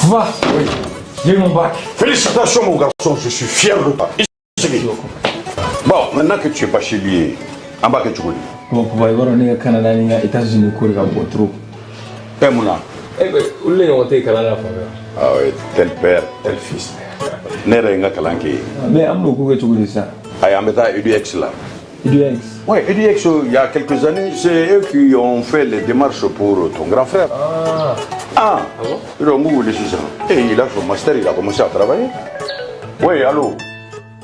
Va. Oui. J'ai eu mon bac. Félicitations, mon garçon, je suis fier de toi. Bon, maintenant que tu es bachelier, an b'a kɛ cogo di? Bon, papa, i b'a dɔn ne ka Canada ni n ka États-Unis ko de ka bon trop. Eh, mun na? Eh ben, olu de ɲɔgɔn tɛ yen kalan na fan fɛ. Ah oui, tel père, tel fils. Ne yɛrɛ ye n ka kalan kɛ yen. Mais an bɛn'o ko kɛ cogo di sisan? Ayi, an bɛ taa EDUX la. EDUX. Oui, EDUX, il y a quelques années, c'est eux qui ont fait les démarches pour ton grand frère. Ah. Ah, Ah bon? Ils ont wele sisan. Et il a son master, il a commencé à travailler. Oui, allô?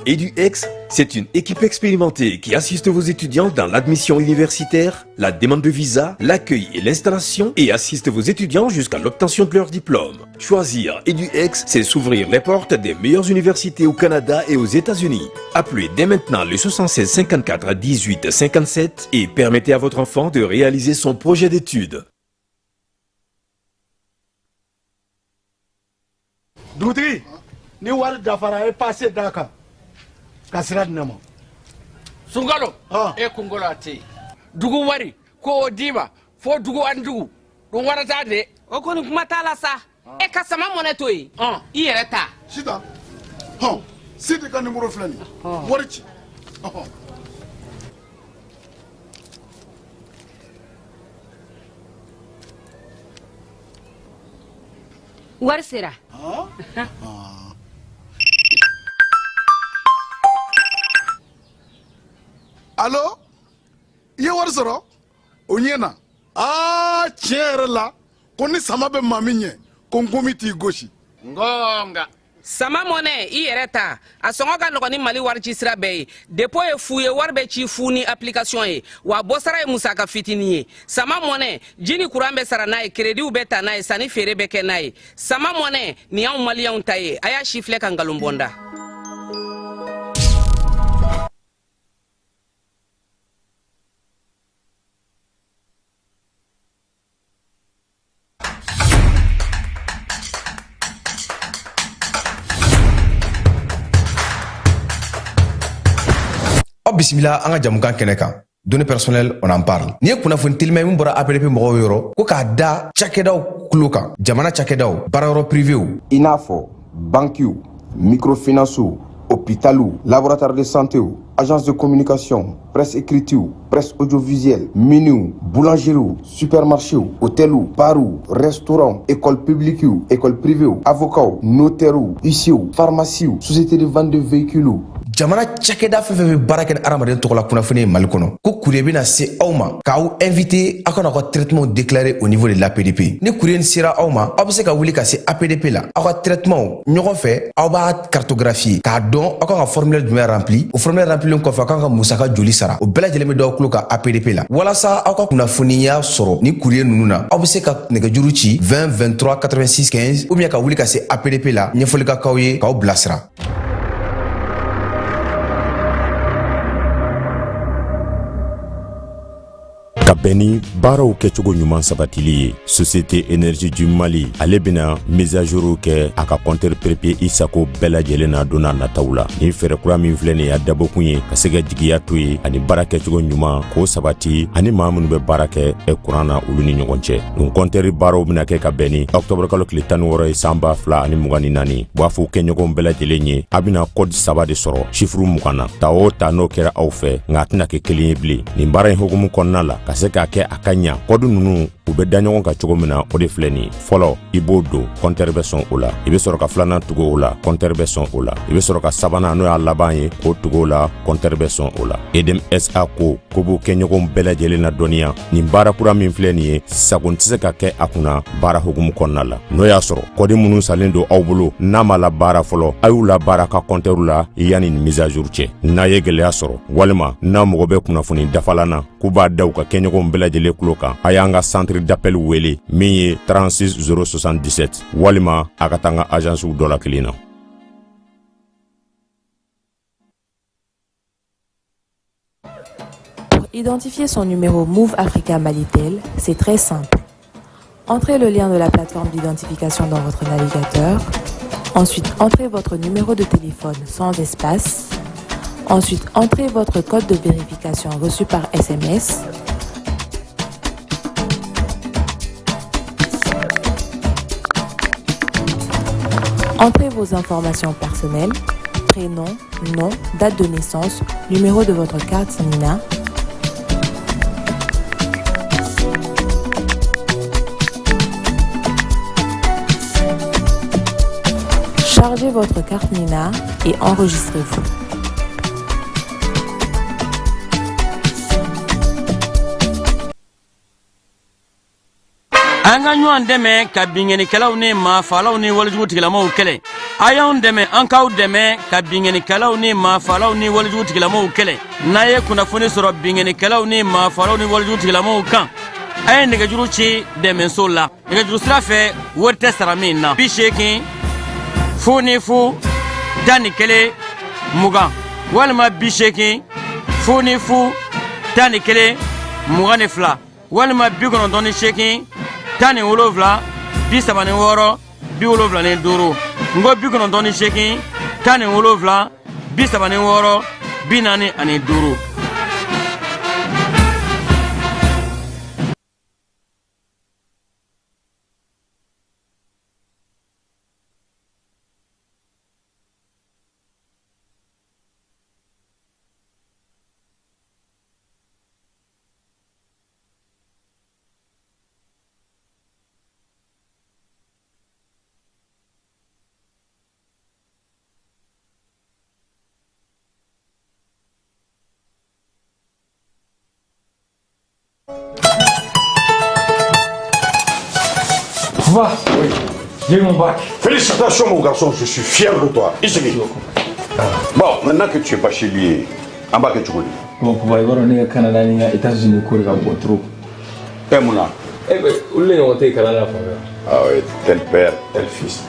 EduX, c'est une équipe expérimentée qui assiste vos étudiants dans l'admission universitaire, la demande de visa, l'accueil et l'installation et assiste vos étudiants jusqu'à l'obtention de leur diplôme. Choisir EduX, c'est s'ouvrir les portes des meilleures universités au Canada et aux États-Unis. Appelez dès maintenant le 76 54 18 57 et permettez à votre enfant de réaliser son projet d'études. Dugutigi, ni wari dafara, e passe d'a kan ka sira di ne ma. Sunkalo. Ah. E kunkolo a tɛ yen, dugu wari ko o d'i ma fo dugu ani dugu ɗum warata de. O kɔni, kuma t'a la sa. E ka sama mɔnɛ to yen, i yɛrɛ ta. Sitan hɔn, Sidi ka nimoro filɛ nin ye, wari ci ɔhɔn. Wari sera. Alo, i ye wari sɔrɔ o ɲɛ na. Aa, tiɲɛ yɛrɛ la, ko ni sama bɛ maa min ɲɛ, ko nkomi t'i gosi. Ngonga. Sama mɔnɛ, i yɛrɛ ta, a sɔngɔ ka nɔgɔn ni Mali wari ci sira bɛɛ ye. Dépôt ye fu ye, wari bɛ ci fu ni application ye, wa bɔsara ye musaka fitinin ye. Sama mɔnɛ, ji ni kuran bɛ sara n'a ye, créditw bɛ ta n'a ye, sanni feere bɛ kɛ n'a ye. Sama mɔnɛ nin y'anw maliyɛnw ta ye. A y'a si filɛ ka nkalon bɔ n da. Aw bisimila an ka jamukan kɛnɛ kan, données personnelles, on en parle. Nin ye kunnafoni telima ye min bɔra APDP mɔgɔw yɔrɔ, ko k'a da cakɛdaw kulo kan, jamana cakɛdaw, baarayɔrɔ privéw, i n'a fɔ bankiw, microfinancew, hôpitaliw, laboratoire de santéw, agence de communication, presse écritew, presse audiovisuelle, miniw, boulangeriew, supermarchéw, hôteliw, barw, restaurant, école publiquew, école privéw, avocats, notairew, huissierw, pharmaciew, société de vente de véhicules, jamana cakɛda fɛn fɛn bɛ baara kɛ ni hadamaden tɔgɔla kunnafoni ye Mali kɔnɔ, ko courrier bɛna se aw ma k'aw invité aw kana aw ka traitement déclarer au niveau de l'APDP. Ni courrier sera aw ma, aw bɛ se ka wuli ka se APDP la, aw ka traitement ɲɔgɔn fɛ, aw b'a cartographier k'a dɔn aw kan ka formulaire jumɛn rempli. O formulaire remplilen kɔfɛ, aw kan ka musaka joli sara, o bɛɛ lajɛlen bɛ d'aw tulo kan APDP la. Walasa aw ka kunnafoniya sɔrɔ ni courrier ninnu na, aw bɛ se ka nɛgɛjuru ci 20 23 86 15 ou bien ka wuli ka se APDP la, ɲɛfɔli ka k'aw ye k'aw bilasira. Ka bɛn ni baaraw kɛcogo ɲuman sabatili ye, Société Énergie du Mali, ale bɛna mise à jour kɛ a ka compteur prépayé i sago bɛɛ lajɛlen na don n'a nataw la. Nin fɛɛrɛ kura min filɛ nin ye, a dabɔkun ye ka se ka jigiya to ye ani baara kɛcogo ɲuman k'o sabati ani maa minnu bɛ baara kɛ kuran na, olu ni ɲɔgɔn cɛ. Nin compteur baaraw bɛna kɛ ka bɛn ni octobre kalo tile 16 ye, san 2024. U b'a fɔ kɛɲɔgɔnw bɛɛ lajɛlen ye, a bɛna code saba de sɔrɔ chiffre 20 na, ta o ta n'o kɛra aw fɛ, nka a tɛna kɛ kelen ye bilen. Nin baara in hukumu kɔnɔna la, ka se k'a kɛ a ka ɲa, code ninnu u bɛ da ɲɔgɔn kan cogo min na, o de filɛ nin ye. Fɔlɔ, i b'o don, compteur bɛ sɔn o la. I bɛ sɔrɔ ka filanan tugu o la, compteur bɛ sɔn o la. I bɛ sɔrɔ ka sabanan, n'o y'a laban ye, k'o tugu o la, compteur bɛ sɔn o la. EDM SA ko b'u kɛɲɔgɔnw bɛɛ lajɛlen na dɔnniya, nin baara kura min filɛ nin ye, sago tɛ se ka kɛ a kunna baara hukumu kɔnɔna la. N'o y'a sɔrɔ code minnu salen don aw bolo n'a ma la baara fɔlɔ, a y'u la baara ka compteur la yanni nin mise à jour cɛ. N'a ye gɛlɛya sɔrɔ walima n'a mago bɛ kunnafoni dafalan na, k'u b'a da u ka kɛɲɔgɔnw bɛɛ lajɛlen kulo kan, a y'an ka centre d'appel wele min ye 36 077, walima a ka taa an ka agencew dɔ la kelen na. Pour identifier son numéro Moov Africa Malitel, c'est très simple. Entrez le lien de la plateforme d'identification dans votre navigateur. Ensuite, entrez votre numéro de téléphone sans espace. Ensuite, entrez votre code de vérification reçu par SMS. Entrez vos informations personnelles, prénom, nom, date de naissance, numéro de votre carte NINA. Chargez votre carte NINA et enregistrez-vous. An ka ɲɔgɔn dɛmɛ ka binkannikɛlaw ni maafalaw ni walejugu tigilamaw kɛlɛ. A y'anw dɛmɛ, an k'aw dɛmɛ ka binkannikɛlaw ni maafalaw ni walejugu tigilamaw kɛlɛ. N'a ye kunnafoni sɔrɔ binkannikɛlaw ni maafalaw ni walejugu tigilamaw kan, a ye nɛgɛjuru ci dɛmɛso la nɛgɛjuru sira fɛ, wari tɛ sara min na: 80 00 11 20 walima 80 00 11 22 walima 98 17 36 75. N ko 98 17 36 45. Va. Oui. J'ai eu mon bac. Félicitations, mon garçon, je suis fier de toi. I Bon, maintenant que tu es bachelier, an b'a kɛ cogo di? Bon, papa, i b'a dɔn ne ka Canada ni n ka États-Unis ko de ka bon trop. E mun na? Eh ben, olu de ɲɔgɔn tɛ kalan na fan bɛɛ. Ah oui, tel père, tel fils.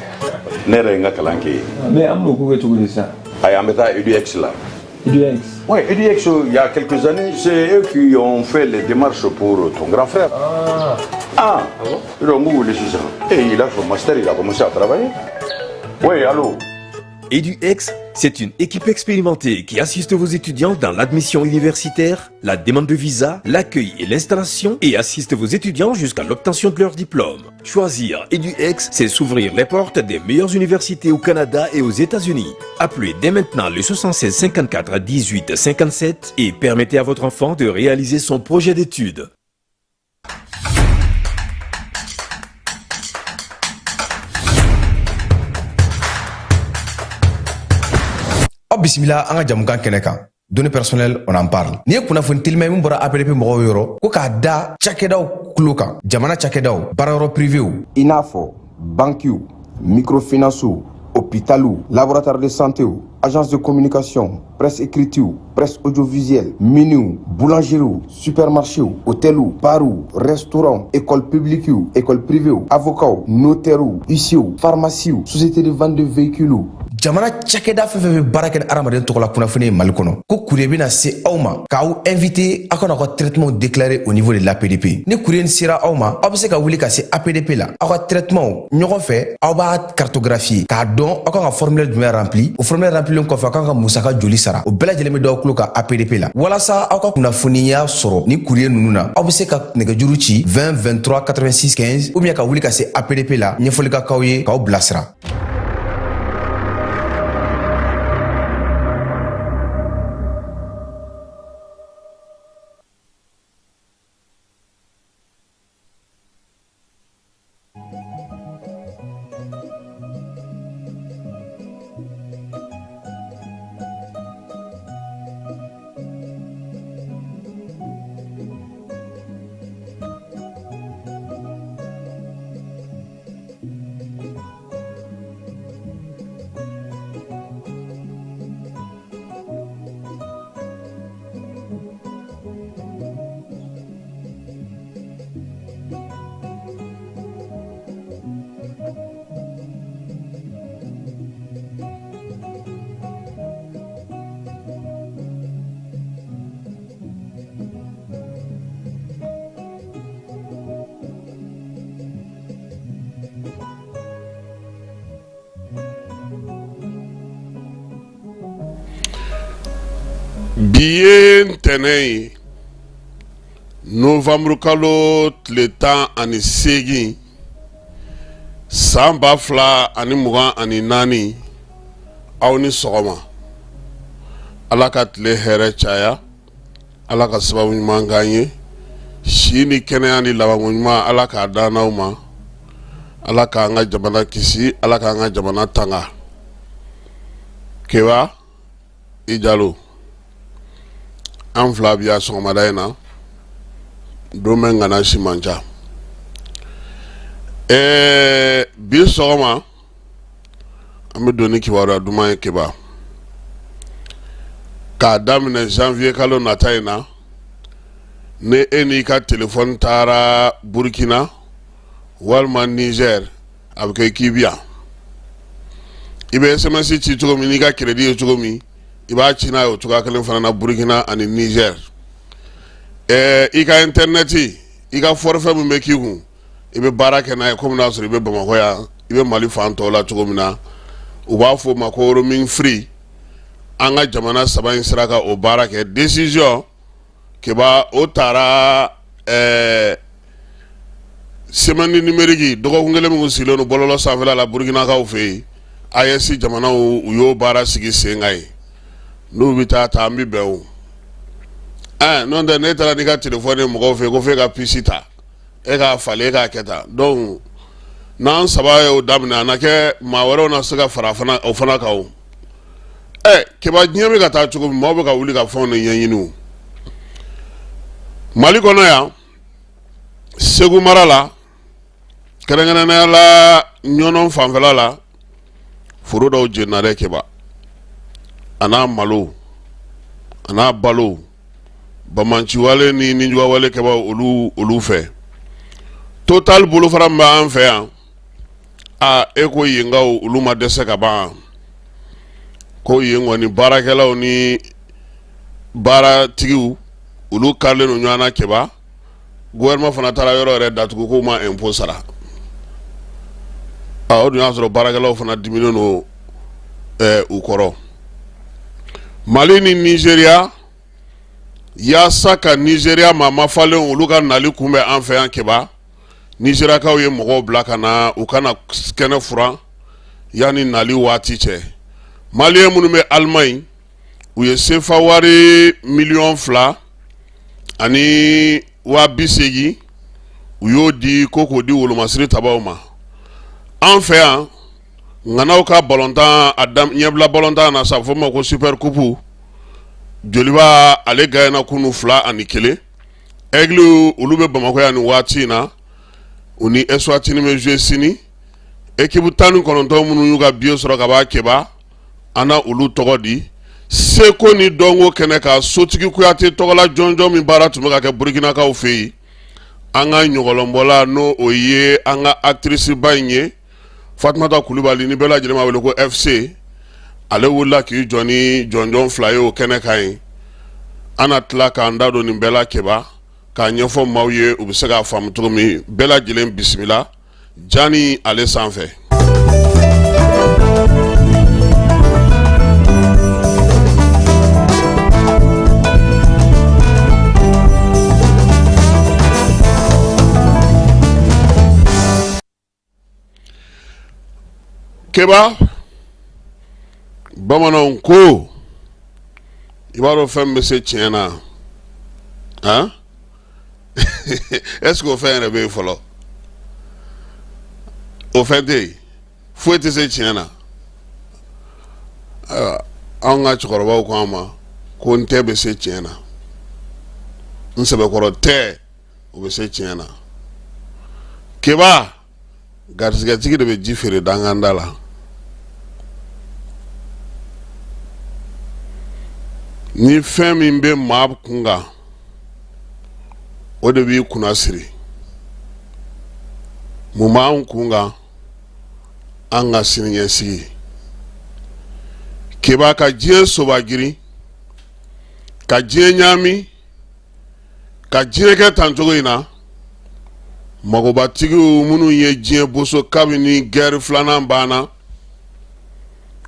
Ne yɛrɛ ye n ka kalan kɛ yen. Mais an bɛn'o ko kɛ cogo di sisan? Ayi, an bɛ taa EDX la. EDX? Oui, EDX, il y a quelques années, c'est eux qui ont fait les démarches pour ton grand frère. Ah. Ah, ah bon? Donc, où est Et il a son master, il a commencé à travailler. Oui, allô? EduX, c'est une équipe expérimentée qui assiste vos étudiants dans l'admission universitaire, la demande de visa, l'accueil et l'installation et assiste vos étudiants jusqu'à l'obtention de leur diplôme. Choisir EduX, c'est s'ouvrir les portes des meilleures universités au Canada et aux États-Unis. Appelez dès maintenant le 76 54 18 57 et permettez à votre enfant de réaliser son projet d'études. Aw bisimila an ka jamukan kɛnɛ kan, Données personnelles, on en parle. N'i ye kunnafoni telima min bɔra APDP mɔgɔw yɔrɔ, ko k'a da cakɛdaw tulo kan, jamana cakɛdaw, baarayɔrɔ privéw, i n'a fɔ bankiw, microfinancew, hôpitaliw, laboratoire de santéw, agence de communication, presse écritew, presse audiovisuelle, miniw, boulangeriew, supermarchéw, hôteliw, barw, restaurant, école publiquew, école privéw, avocats, notairew, huissierw, pharmaciew, société de vente de véhicules, jamana cakɛda fɛn fɛn bɛ baara kɛ ni hadamaden tɔgɔ la kunnafoni ye Mali kɔnɔ, ko courrier bɛna se aw ma k'aw invité aw kana aw ka traitement déclarer au niveau de l'APDP. Ni courrier nin sera aw ma, aw bɛ se ka wuli ka se APDP la, aw ka traitement ɲɔgɔn fɛ, aw b'a cartographier k'a dɔn aw kan ka formulaire jumɛn rempli. O formulaire remplilen kɔfɛ, aw kan ka musaka joli sara, o bɛɛ lajɛlen bɛ d'aw tulo kan APDP la. Walasa aw ka kunnafoniya sɔrɔ ni courrier ninnu na, aw bɛ se ka nɛgɛjuru ci 20 23 86 15 ou bien ka wuli ka se APDP la, ɲɛfɔli ka k'aw ye k'aw bilasira. Bi ye ntɛnɛn ye, novanburukalo tile 18. San 2024, aw ni sɔgɔma. Ala ka tile hɛrɛ caya, Ala ka sababu ɲuman k'an ye, si ni kɛnɛya ni labanko ɲuman, Ala k'a d'an n'aw ma. Ala k'an ka jamana kisi, Ala k'an ka jamana tanga. Keba i Jalo, an fila bi yan sɔgɔmada in na, don bɛ ŋana si man ca. Ɛɛ bi sɔgɔma an bɛ don ni kibaruya duman ye Keba. K'a daminɛ janvier kalo nata in na, ni e n'i ka telefɔni taara Burkina walima Niger, a bɛ kɛ k'i bi yan. I bɛ SMS ci cogo min n'i ka crédit ye cogo min, i b'a ci n'a ye o cogoya kelen fana na Burkina ani Niger. Ɛɛ i ka internet, i ka forfait min bɛ k'i kun, i bɛ baara kɛ n'a ye komi n'a sɔrɔ i bɛ Bamakɔ yan, i bɛ Mali fan tɔw la cogo min na. U b'a fɔ o ma ko roaming free. An ka jamana saba in sera ka o baara kɛ. Décision Keba, o taara ɛɛ semaine numérique dɔgɔkun kelen min sigilen don bɔlɔlɔ sanfɛla la Burkinakaw fɛ yen, AES jamanaw u y'o baara sigi sen kan yen. N'u bɛ taa ta, an bɛ bɛn o. Ɛɛ n'o tɛ, n'e taara n'i ka telefɔni ye mɔgɔw fɛ yen ko f'e ka puce ta, e k'a falen, e k'a kɛ tan. Donc n'an saba y'o daminɛ, a na kɛ maa wɛrɛw na se ka fara fana o fana kan o. Ɛ Keba, diɲɛ bɛ ka taa cogo min, maaw bɛ ka wuli ka fɛnw de ɲɛɲini o. Mali kɔnɔ yan, Segu mara la, kɛrɛnkɛrɛnnenya la Ɲɔnɔ fanfɛla la, foro dɔw jenina dɛ Keba, a n'a malo, a n'a balo, bamanciwale ni nijuguwale Keba olu fɛ. Total bolofara min b'an fɛ yan, aa e ko yenkaw olu ma dɛsɛ ka ban ko yen kɔni baarakɛlaw ni baaratigiw olu karilen don ɲɔgɔn na Keba. Gouvernement fana taara yɔrɔ yɛrɛ datugu k'u ma impôt sara. Aa o dun y'a sɔrɔ baarakɛlaw fana diminen don u kɔrɔ. Mali ni Nizeriya, yaasa ka Nizeriya maa mafalen olu ka nali kunbɛn an fɛ yan Keba, Nizeriyakaw ye mɔgɔw bila ka na u ka na kɛnɛ furan yanni nali waati cɛ. Maliyɛn minnu bɛ Alimaɲi, u ye sefa wari 2,080,000 u y'o di ko k'o di wolomasiri tabaw ma. An fɛ yan, ŋanaw ka balontan, a ɲɛbila balontan na sa, fɔ ma ko super coupe, Joliba ale gagnera kunu 2-1. Aigle olu bɛ Bamakɔ yan nin waati in na, u ni Eswatini bɛ jouer sini. Équipe 19 minnu y'u ka billet sɔrɔ ka ban Keba, an na olu tɔgɔ di. Seko ni dɔnko kɛnɛ kan, Sotigi Kuyate tɔgɔla jɔnjɔn min baara tun bɛ ka kɛ Burukinakaw fɛ yen, an ka ɲɔgɔlɔnbɔla, n'o o ye an ka actrice ba in ye, Fatumata Kulubali, ni bɛɛ lajɛlen b'a wele ko FC, ale wulila k'i jɔ ni jɔnjɔn 2 ye o kɛnɛ kan yen. An na tila k'an da don nin bɛɛ la Keba, k'a ɲɛfɔ maaw ye u bɛ se k'a faamu cogo min. Bɛɛ lajɛlen bisimila jani ale sanfɛ. Keba, bamananw ko i b'a dɔn fɛn bɛ se tiɲɛ na, han, est-ce que o fɛn yɛrɛ bɛ yen fɔlɔ? O fɛn tɛ yen, foyi tɛ se tiɲɛ na. Ayiwa, anw ka cɛkɔrɔbaw ko an ma ko n tɛ bɛ se tiɲɛ na, n sɛbɛkɔrɔ tɛ, o bɛ se tiɲɛ na. Keba, Garisɛgɛtigi de bɛ ji feere danganda la. Ni fɛn min bɛ maa kun kan, o de b'i kunna siri. Mun b'an kun kan? An ka siniɲɛsigi Keba, ka diɲɛ soba girin, ka diɲɛ ɲaami, ka diɲɛ kɛ tan cogo in na. Magobatigiw minnu ye diɲɛ boso kabini guerre filanan banna,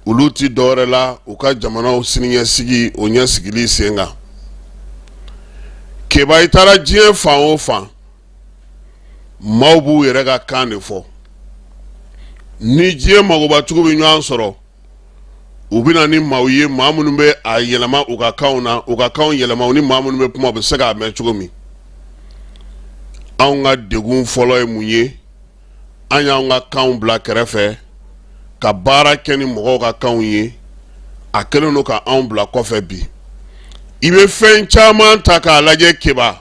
olu ti dɔwɛrɛ la u ka jamanaw siniɲɛsigi o ɲɛsigili sen kan. Keba, i taara diɲɛ fan o fan, maaw b'u yɛrɛ ka kan de fɔ. Ni diɲɛ magobatigiw bɛ ɲɔgɔn sɔrɔ, u bɛ na ni maaw ye, maa minnu bɛ a yɛlɛma u ka kanw na, u ka kanw yɛlɛma, u ni maa minnu bɛ kuma, u bɛ se k'a mɛn cogo min. Anw ka degun fɔlɔ ye mun ye? An y'an ka kanw bila kɛrɛfɛ ka baara kɛ ni mɔgɔw ka kanw ye. A kɛlen don ka anw bila kɔfɛ bi. I bɛ fɛn caman ta k'a lajɛ, Keba,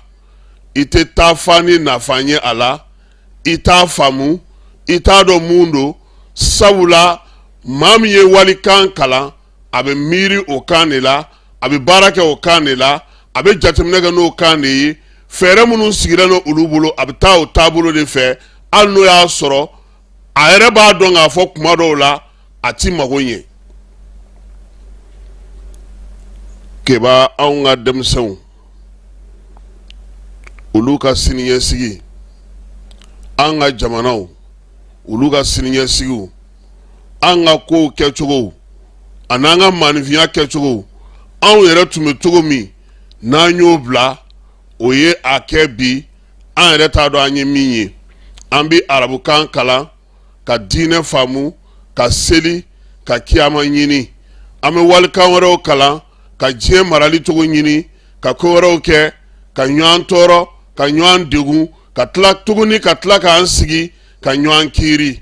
i tɛ taa fa ni nafa ye a la, i t'a faamu, i t'a dɔn mun don, sabula maa min ye walikan kalan, a bɛ miiri o kan de la, a bɛ baara kɛ o kan de la, a bɛ jateminɛ kɛ n'o kan de ye. Fɛɛrɛ minnu sigira n'o olu bolo, a bɛ taa o taabolo de fɛ, hali n'o y'a sɔrɔ a yɛrɛ b'a dɔn k'a fɔ kuma dɔw la a ti mago ɲɛ. Keba, anw ka denmisɛnw, olu ka siniɲɛsigi, an ka jamanaw, olu ka siniɲɛsigiw, an ka kow kɛcogow an'an ka maaninfinya kɛcogow, anw yɛrɛ tun bɛ cogo min n'an y'o bila, o ye a kɛ bi an yɛrɛ t'a dɔn an ye min ye. An bɛ arabukan kalan ka diinɛ faamu, ka seli, ka kiyama ɲini. An bɛ walikan wɛrɛw kalan ka diɲɛ marali cogo ɲini, ka ko wɛrɛw kɛ, ka ɲɔgɔn tɔɔrɔ, ka ɲɔgɔn degun, ka tila tuguni ka tila k'an sigi ka ɲɔgɔn kiiri.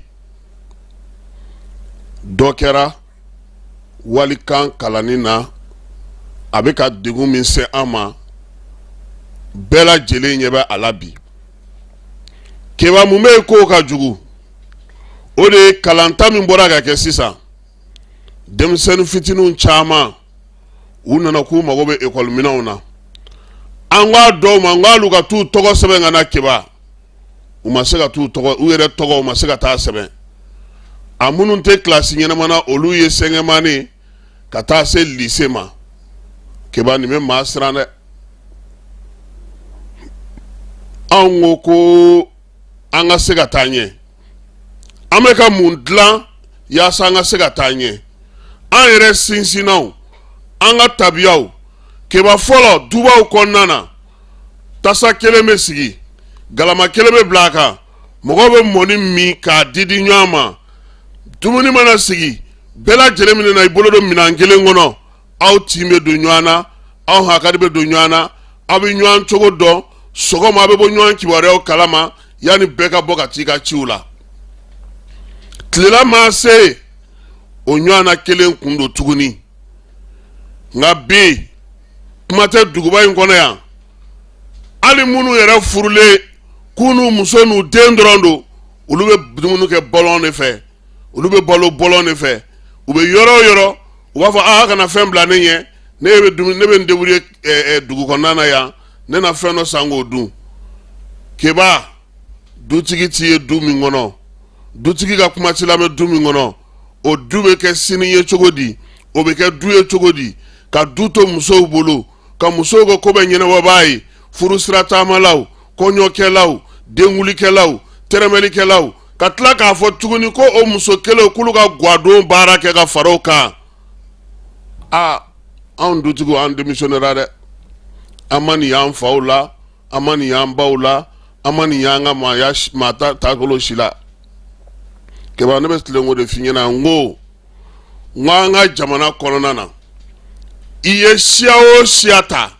Dɔ kɛra walikan kalanni na, a bɛ ka degun min se an ma, bɛɛ lajɛlen ɲɛ bɛ a la bi. Keba, mun bɛ yen k'o ka jugu? O de ye kalanta min bɔra ka kɛ sisan. Denmisɛnnin fitininw caman, u nana k'u mago bɛ ekɔli minɛnw na. An k'a dɔw ma n k'olu ka t'u tɔgɔ sɛbɛn ka na. Keba, u ma se ka t'u tɔgɔ, u yɛrɛ tɔgɔ, u ma se ka taa sɛbɛn. A minnu tɛ kilasi ɲɛnama na, olu ye cinquième année ka taa se lycée ma. Keba, nin bɛ maa siran dɛ. Anw ko ko an ka se ka taa ɲɛ, an bɛ ka mun dilan yaasa an ka se ka taa ɲɛ? An yɛrɛ sinsinnaw, an ka tabiyaw. Keba, fɔlɔ dubaw kɔnɔna na, tasa kelen bɛ sigi, galama kelen bɛ bila a kan, mɔgɔw bɛ mɔni min k'a di di ɲɔgɔn ma. Dumuni mana sigi, bɛɛ lajɛlen bɛna na i bolo don minɛn kelen kɔnɔ. Aw tin bɛ don ɲɔgɔn na, aw hakili bɛ don ɲɔgɔn na, aw bɛ ɲɔgɔn cogo dɔn. Sɔgɔma, aw bɛ bɔ ɲɔgɔn kibaruyaw kalama yanni bɛɛ ka bɔ ka t'i ka ciw la. Tilela maa se, o ɲɔgɔn na kelen kun don tuguni. Nka bi, kuma tɛ duguba in kɔnɔ yan, hali minnu yɛrɛ furulen k'u n'u muso n'u den dɔrɔn don, olu bɛ dumuni kɛ bɔlɔn de fɛ, olu bɛ balo bɔlɔn de fɛ. U bɛ yɔrɔ o yɔrɔ, u b'a fɔ: aa, kana fɛn bila ne ɲɛ, ne bɛ dumuni, ne bɛ n débrouiller dugu kɔnɔna na yan, ne na fɛn dɔ san k'o dun. Keba, dutigi t'i ye du min kɔnɔ, dutigi ka kuma t'i lamɛn du min kɔnɔ, o du bɛ kɛ sini ye cogo di? O bɛ kɛ du ye cogo di? Ka du to musow bolo, ka musow ka ko bɛɛ ɲɛnabɔbaa ye, furu sira taamalaw, kɔɲɔkɛlaw, denkulikɛlaw, tɛrɛmɛlikɛlaw, ka tila k'a fɔ tuguni ko o muso kelen k'olu ka gwadon baara kɛ ka fara o kan. Aa, anw dutigiw, an démissionnera dɛ. An ma nin y'an faw la, an ma nin y'an baw la, an ma nin y'an ka maaya maa ta taabolo si la. Keba, ne bɛ tilen k'o de f'i ɲɛna. N ko n ko an ka jamana kɔnɔna na, i ye siya o siya ta,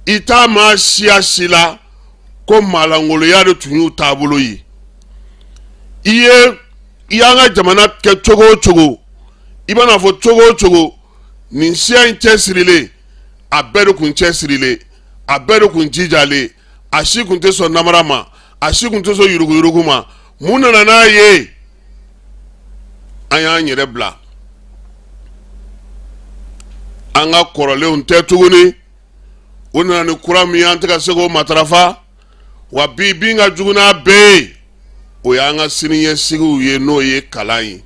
i t'a maa siya si la ko maalankolonya de tun y'u taabolo ye. I ye i y'an ka jamana kɛ cogo o cogo, i bɛna fɔ cogo o cogo, nin siya in cɛsirilen, a bɛɛ de kun cɛsirilen, a bɛɛ de kun jijalen, a si kun tɛ sɔn namara ma, a si kun tɛ sɔn yuruguyurugu ma. Mun nana n'a ye? An y'an yɛrɛ bila. An ka kɔrɔlenw tɛ tuguni, u nana ni kura min ye, an tɛ ka se k'o matarafa. Wa bi bin ka jugu n'a bɛɛ ye, o y'an ka siniɲɛsigiw ye, n'o ye kalan ye.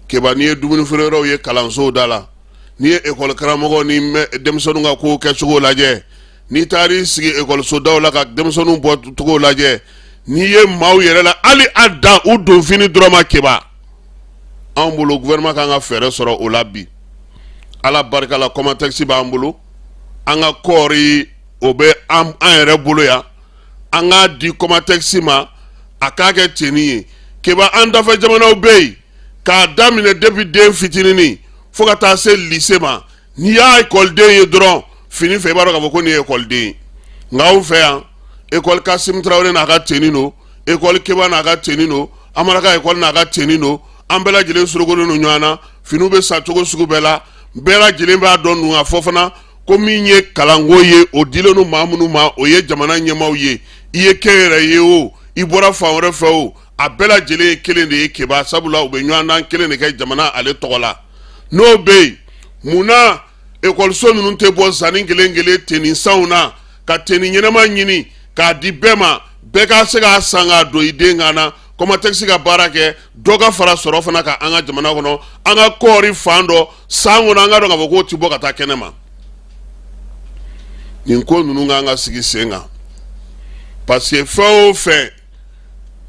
Keba, n'i ye dumuni feereyɔrɔw ye kalansow da la, n'i ye ekɔli karamɔgɔw ni denmisɛnninw ka kow kɛcogo lajɛ, n'i taara i sigi ekɔliso daw la ka denmisɛnninw bɔ cogo lajɛ, n'i ye maaw yɛrɛ la, hali a dan u donfini dɔrɔn ma. Keba, anw bolo, gouvernement kan ka fɛɛrɛ sɔrɔ o la bi. Ala barika la, Comatex b'an bolo, an ka kɔɔri o bɛ an yɛrɛ bolo yan. An k'a di Comatex ma, a k'a kɛ tenue ye. Keba, an dafɛ jamanaw bɛ yen, k'a daminɛ depuis den fitininin fo ka taa se lycée ma, n'i y'a ekɔliden ye dɔrɔn fini fɛ, i b'a dɔn k'a fɔ ko nin ye ekɔliden ye. Nka anw fɛ yan, ekɔli Kasim Tarawele n'a ka tenue don, ekɔli Keba n'a ka tenue don, Amara ka ekɔli n'a ka tenue don, an bɛɛ lajɛlen sorokolen don ɲɔgɔn na, finiw bɛ san cogo sugu bɛɛ la. Bɛɛ lajɛlen b'a dɔn dun k'a fɔ fana ko min ye kalanko ye, o dilen don maa minnu ma, o ye jamana ɲɛmaaw ye. I ye kɛnyɛrɛ ye o, i bɔra fan wɛrɛ fɛ o, a bɛɛ lajɛlen ye kelen de ye Keba, sabula u bɛ ɲɔgɔndan kelen de kɛ jamana ale tɔgɔ la. N'o bɛ yen, mun na ekɔliso ninnu tɛ bɔ sanni kelen kelen tenue sanw na, ka tenue ɲɛnama ɲini k'a di bɛɛ ma, bɛɛ ka se k'a san k'a don i den kan na? Kɔmatɛkisi ka baara kɛ, dɔ ka fara sɔrɔ fana kan an ka jamana kɔnɔ, an ka kɔɔri fan dɔ san kɔnɔ, an ka dɔn k'a fɔ k'o ti bɔ ka taa kɛnɛ ma. Nin ko ninnu kan ka sigi sen kan, parce que fɛn o fɛn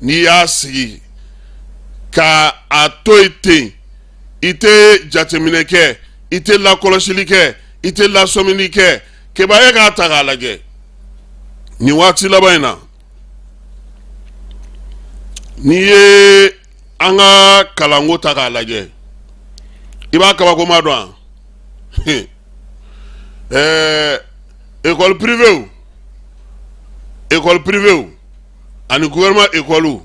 n'i y'a sigi ka a to yen ten, i tɛ jateminɛ kɛ, i tɛ lakɔlɔsili kɛ, i tɛ lasɔmini kɛ. Keba, e k'a ta k'a lajɛ nin waati laban in na, n'i ye an ka kalanko ta k'a lajɛ, i b'a kabakoma dɔn wa? École privée, école privée ani gouvernement école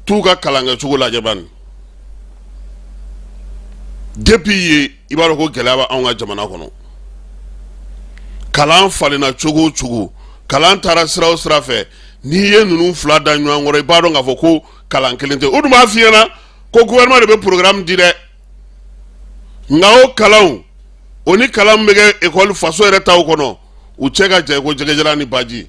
t'u ka kalankɛcogo lajɛ bani. Depuis yen, i b'a dɔn ko gɛlɛya bɛ anw ka jamana kɔnɔ. Kalan falenna cogo o cogo, kalan taara sira o sira fɛ, n'i ye ninnu fila da ɲɔgɔn kɔrɔ, i b'a dɔn k'a fɔ ko kalan kelen tɛ. O dun b'a f'i ɲɛna ko gouvernement de bɛ programme di dɛ, nka o kalanw, o ni kalan bɛ kɛ ekɔli faso yɛrɛ taw kɔnɔ, u cɛ ka jan ko jɛgɛjalan ni baji.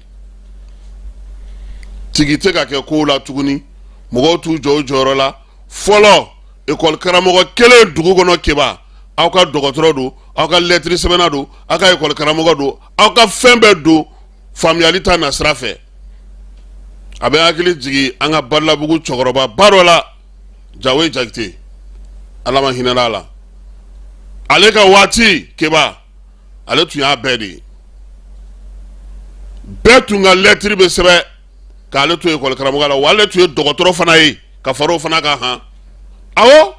Tigi tɛ ka kɛ kow la tuguni, mɔgɔw t'u jɔ u jɔyɔrɔ la. Fɔlɔ, ekɔli karamɔgɔ kelen dugu kɔnɔ, Keba, aw ka dɔgɔtɔrɔ don, aw ka lɛtiri sɛbɛnna don, aw ka ekɔli karamɔgɔ don, aw ka fɛn bɛɛ don faamuyali ta na sira fɛ. A bɛ hakili jigin an ka Balabugu cɛkɔrɔba ba dɔ la, Jawe Jakite, Ala ma hinɛ a la. Ale ka waati, Keba, ale tun y'a bɛɛ de ye. Bɛɛ tun ka lɛtiri bɛ sɛbɛn k'ale to ekɔli karamɔgɔ la, wa ale tun ye dɔgɔtɔrɔ fana ye ka fara o fana kan. Han, awɔ,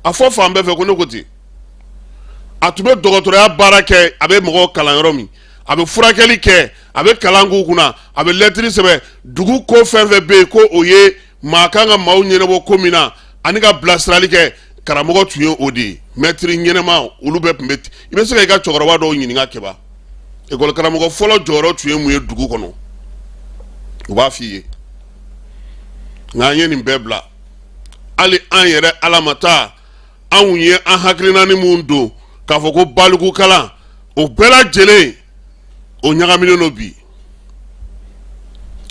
a fɔ fan bɛɛ fɛ ko ne ko ten. A tun bɛ dɔgɔtɔrɔya baara kɛ, a bɛ mɔgɔw kalan yɔrɔ min, a bɛ furakɛli kɛ, a bɛ kalan k'u kunna, a bɛ lɛtiri sɛbɛn. Dugu ko fɛn fɛn bɛ yen ko o ye maa kan ka maaw ɲɛnabɔ ko min na ani ka bilasirali kɛ, karamɔgɔ tun ye o de ye. Mɛtiri ɲɛnɛma, olu bɛɛ tun bɛ. I bɛ se ka i ka cɛkɔrɔba dɔw ɲininka, Keba, ekɔli karamɔgɔ fɔlɔ jɔyɔrɔ tun ye mun ye dugu kɔnɔ, u b'a f'i ye. Nka an ye nin bɛɛ bila. Hali an yɛrɛ ala ma taa, anw ye an hakilina ni mun don k'a fɔ ko balikukalan, o bɛɛ lajɛlen o ɲagaminen don bi.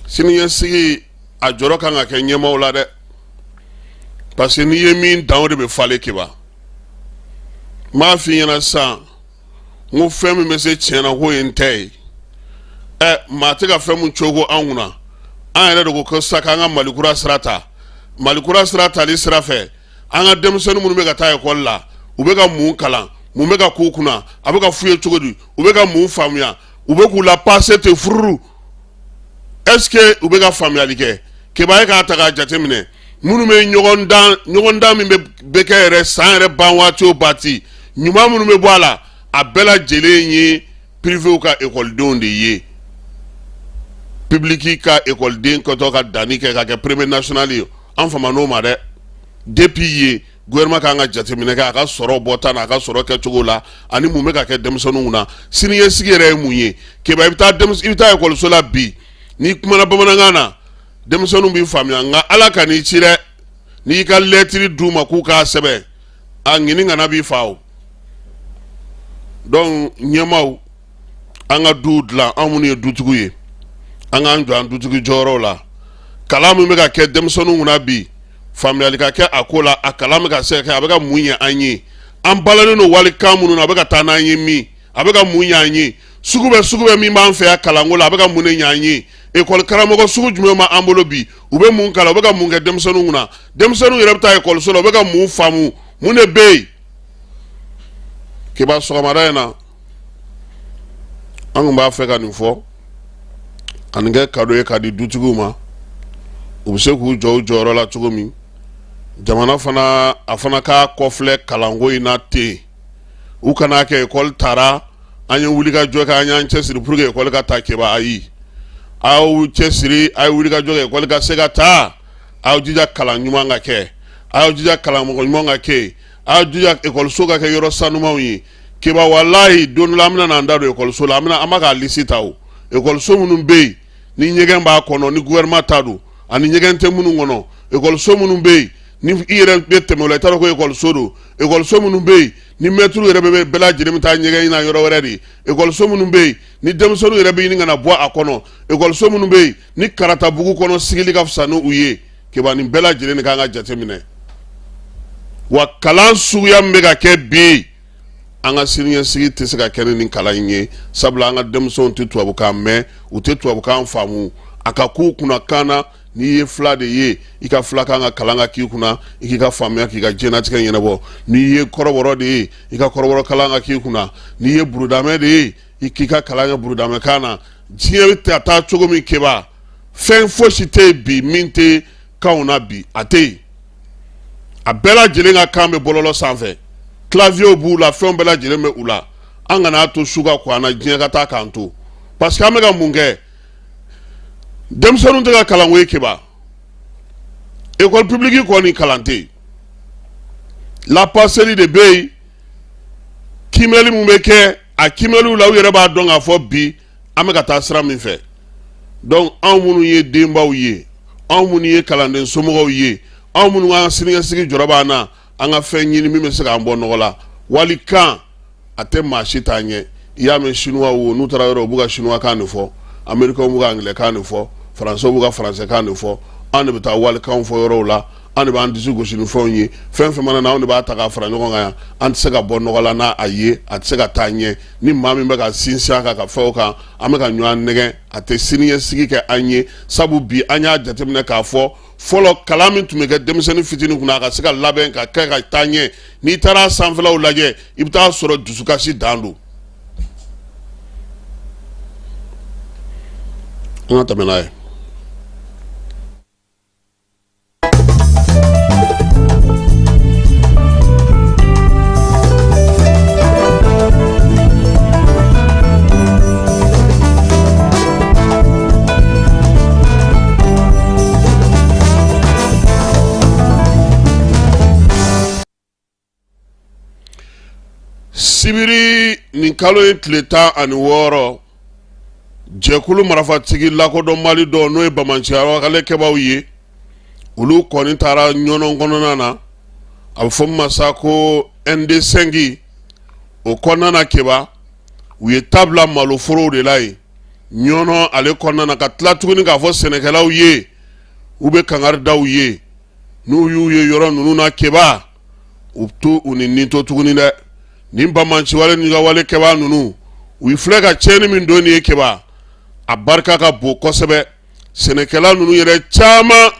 Siniɲɛsigi a jɔrɔ kan ka kɛ ɲɛmaaw la dɛ, parce que n'i ye min dan, o de bɛ falen. Keba, n b'a f'i ɲɛna sisan n ko fɛn min bɛ se tiɲɛ na, k'o ye n tɛ ye. Ɛ, maa tɛ ka fɛn min cogo an kunna, an yɛrɛ de ko ko sa k'an ka Malikura sira ta. Malikura sira tali sira fɛ, an ka denmisɛnnin minnu bɛ ka taa ekɔli la, u bɛ ka mun kalan? Mun bɛ ka k'u kunna? A bɛ ka f'u ye cogo di? U bɛ ka mun faamuya? U bɛ k'u la passer ten fururu. Est-ce que u bɛ ka faamuyali kɛ? Keba, ye k'a ta k'a jateminɛ, minnu bɛ ɲɔgɔndan, ɲɔgɔndan min bɛ kɛ yɛrɛ san yɛrɛ ban waati o waati, ɲuman minnu bɛ bɔ a la, a bɛɛ lajɛlen ye privéw ka ekɔlidenw de ye. Public ka ekɔliden kɛtɔ ka danni kɛ ka kɛ premier national ye, an fama n'o ma dɛ. Depuis yen, gouvernement kan ka jateminɛ kɛ a ka sɔrɔ bɔta n'a ka sɔrɔ kɛcogo la, ani mun bɛ ka kɛ denmisɛnninw kunna. Siniɲɛsigi yɛrɛ ye mun ye? Keba, i bɛ taa i bɛ taa ekɔliso la bi, n'i kumana bamanankan na, denmisɛnninw b'i faamuya. Nka Ala ka n'i ci dɛ, n'i ka lɛtiri d'u ma k'u k'a sɛbɛn, a ŋini kana b'i fa o. Donc ɲɛmaaw, an ka duw dilan, an minnu ye dutigiw ye, an k'an jɔ an dutigi jɔyɔrɔw la. Kalan min bɛ ka kɛ denmisɛnninw kunna bi, faamuyali ka kɛ a ko la. A kalan bɛ ka se ka kɛ, a bɛ ka mun ɲɛ an ye? An balalen don walikan minnu na, a bɛ ka taa n'an ye min? A bɛ ka mun ɲɛ an ye? Sugu bɛ sugu bɛ min b'an fɛ yan kalanko la, a bɛ ka mun de ɲɛ an ye? Ekɔli karamɔgɔ sugu jumɛn b'an bolo bi? U bɛ mun kalan? U bɛ ka mun kɛ denmisɛnninw kunna? Denmisɛnninw yɛrɛ bɛ taa ekɔliso la, u bɛ ka mun faamu? Mun de bɛ yen? Keba, sɔgɔmada in na, an tun b'a fɛ ka nin fɔ ka nin kɛ cadeau ye k'a di dutigiw ma, u bɛ se k'u jɔ u jɔyɔrɔ la cogo min. Jamana fana a fana k'a kɔfilɛ kalanko in na ten. U kana kɛ ekɔli taara, an ye wulikajɔ kɛ, an y'an cɛsiri pour que ekɔli ka taa. Keba, ayi, aw cɛsiri, a ye wulikajɔ kɛ ekɔli ka se ka taa. Aw jija kalan ɲuman ka kɛ, aw jija kalanmɔgɔ ɲuman ka kɛ, aw jija ekɔliso ka kɛ yɔrɔ sanumanw ye. Keba, walahi, don dɔ la an bɛna n'an da don ekɔliso la. An bɛna, an b'a ka lisi ta. O ekɔliso minnu bɛ yen ni ɲɛgɛn b'a kɔnɔ, ni gouvernement ta don, ani ɲɛgɛn tɛ minnu kɔnɔ, ekɔliso minnu bɛ yen ni i yɛrɛ bɛ tɛmɛ o la, i t'a dɔn ko ekɔliso don, ekɔliso minnu bɛ yen ni mɛtiriw yɛrɛ bɛ bɛɛ lajɛlen bɛ taa ɲɛgɛn ɲini yɔrɔ wɛrɛ de, ekɔliso minnu bɛ yen ni denmisɛnninw yɛrɛ bɛ ɲini ka na bɔ a kɔnɔ, ekɔliso minnu bɛ yen ni karatabugu kɔnɔ sigili ka fisa ni u ye. Keba, nin bɛɛ lajɛlen de kan ka jateminɛ. Wa kalan suguya min bɛ ka kɛ bi, an ka siniɲɛsigi tɛ se ka kɛ ni nin kalan in ye, sabula an ka denmisɛnw tɛ tubabukan mɛn, u tɛ tubabukan faamu. A ka k'u kunna kan na, n'i ye fila de ye, i ka filakan ka kalan ka k'i kunna, i k'i ka faamuya, k'i ka diɲɛnatigɛ ɲɛnabɔ. N'i ye kɔrɔbɔrɔ de ye, i ka kɔrɔbɔrɔ kalan ka k'i kunna. N'i ye burudamɛ de ye, i k'i ka kalan kɛ burudamɛkan na. Diɲɛ bɛ taa cogo min, Keba, fɛn fosi tɛ yen bi min tɛ kanw na bi, a tɛ yen. A bɛɛ lajɛlen ka kan bɛ bɔlɔlɔ sanfɛ, clavier b'u la, fɛnw bɛɛ lajɛlen bɛ u la. An kana to su ka ko an na, diɲɛ ka taa k'an to, parce que an bɛ ka mun kɛ? Denmisɛnninw tɛ ka kalan ko ye. Keba, école publique kɔni kalan tɛ yen, lapaseli de bɛ yen. Kiimɛli min bɛ kɛ a kiimɛliw la, u yɛrɛ b'a dɔn k'a fɔ bi an bɛ ka taa sira min fɛ. Donc anw minnu ye denbaw ye, anw minnu ye kalanden somɔgɔw ye, anw minnu ka siniɲɛsigi jɔrɔ b'an na, an ka fɛn ɲini min bɛ se k'an bɔ nɔgɔ la. Wali kan a tɛ maa si t'a ɲɛ. I y'a mɛn, chinois wo, n'u taara yɔrɔ, u b'u ka chinois kan de fɔ, américains b'u ka anglais kan de fɔ, français b'u ka français kan de fɔ. An de bɛ taa walikanw fɔ yɔrɔw la, an de b'an disi gosi ni fɛnw ye. Fɛn fɛn mana na, anw de b'a ta k'a fara ɲɔgɔn kan yan. An tɛ se ka bɔ nɔgɔ la n'a a ye, a tɛ se ka taa ɲɛ ni maa min bɛ ka sinsin a kan ka fɛnw kan. An bɛ ka ɲɔgɔn nɛgɛn, a tɛ siniɲɛsigi kɛ an ye, sabu bi an y'a jateminɛ k'a fɔ fɔlɔ kalan min tun bɛ kɛ denmisɛnnin fitinin kunna, a ka se ka labɛn ka kɛ ka taa ɲɛ, n'i taara sanfɛlaw lajɛ, i bɛ taa sɔrɔ dusukasi dan don. An ka tɛmɛ n'a ye. Sibiri nin kalo ye tile 16, jɛkulu marifatigi lakodɔnbali dɔ, n'o ye banbaanciya ye, olu kɔni taara Ɲɔnɔ kɔnɔna na, a bɛ fɔ min ma sa ko ND5. O kɔnɔna na, Keba, u ye ta bila maloforow de la yen Ɲɔnɔ ale kɔnɔna na, ka tila tuguni k'a fɔ sɛnɛkɛlaw ye, u bɛ kangari da u ye, n'u y'u ye yɔrɔ ninnu na, Keba, u to u ni nin to tuguni dɛ. Nin banbaanciwale ni ka wale kɛbaa ninnu, u filɛ ka tiɲɛni min don nin ye, Keba, a barika ka bon kosɛbɛ. Sɛnɛkɛla ninnu yɛrɛ caman,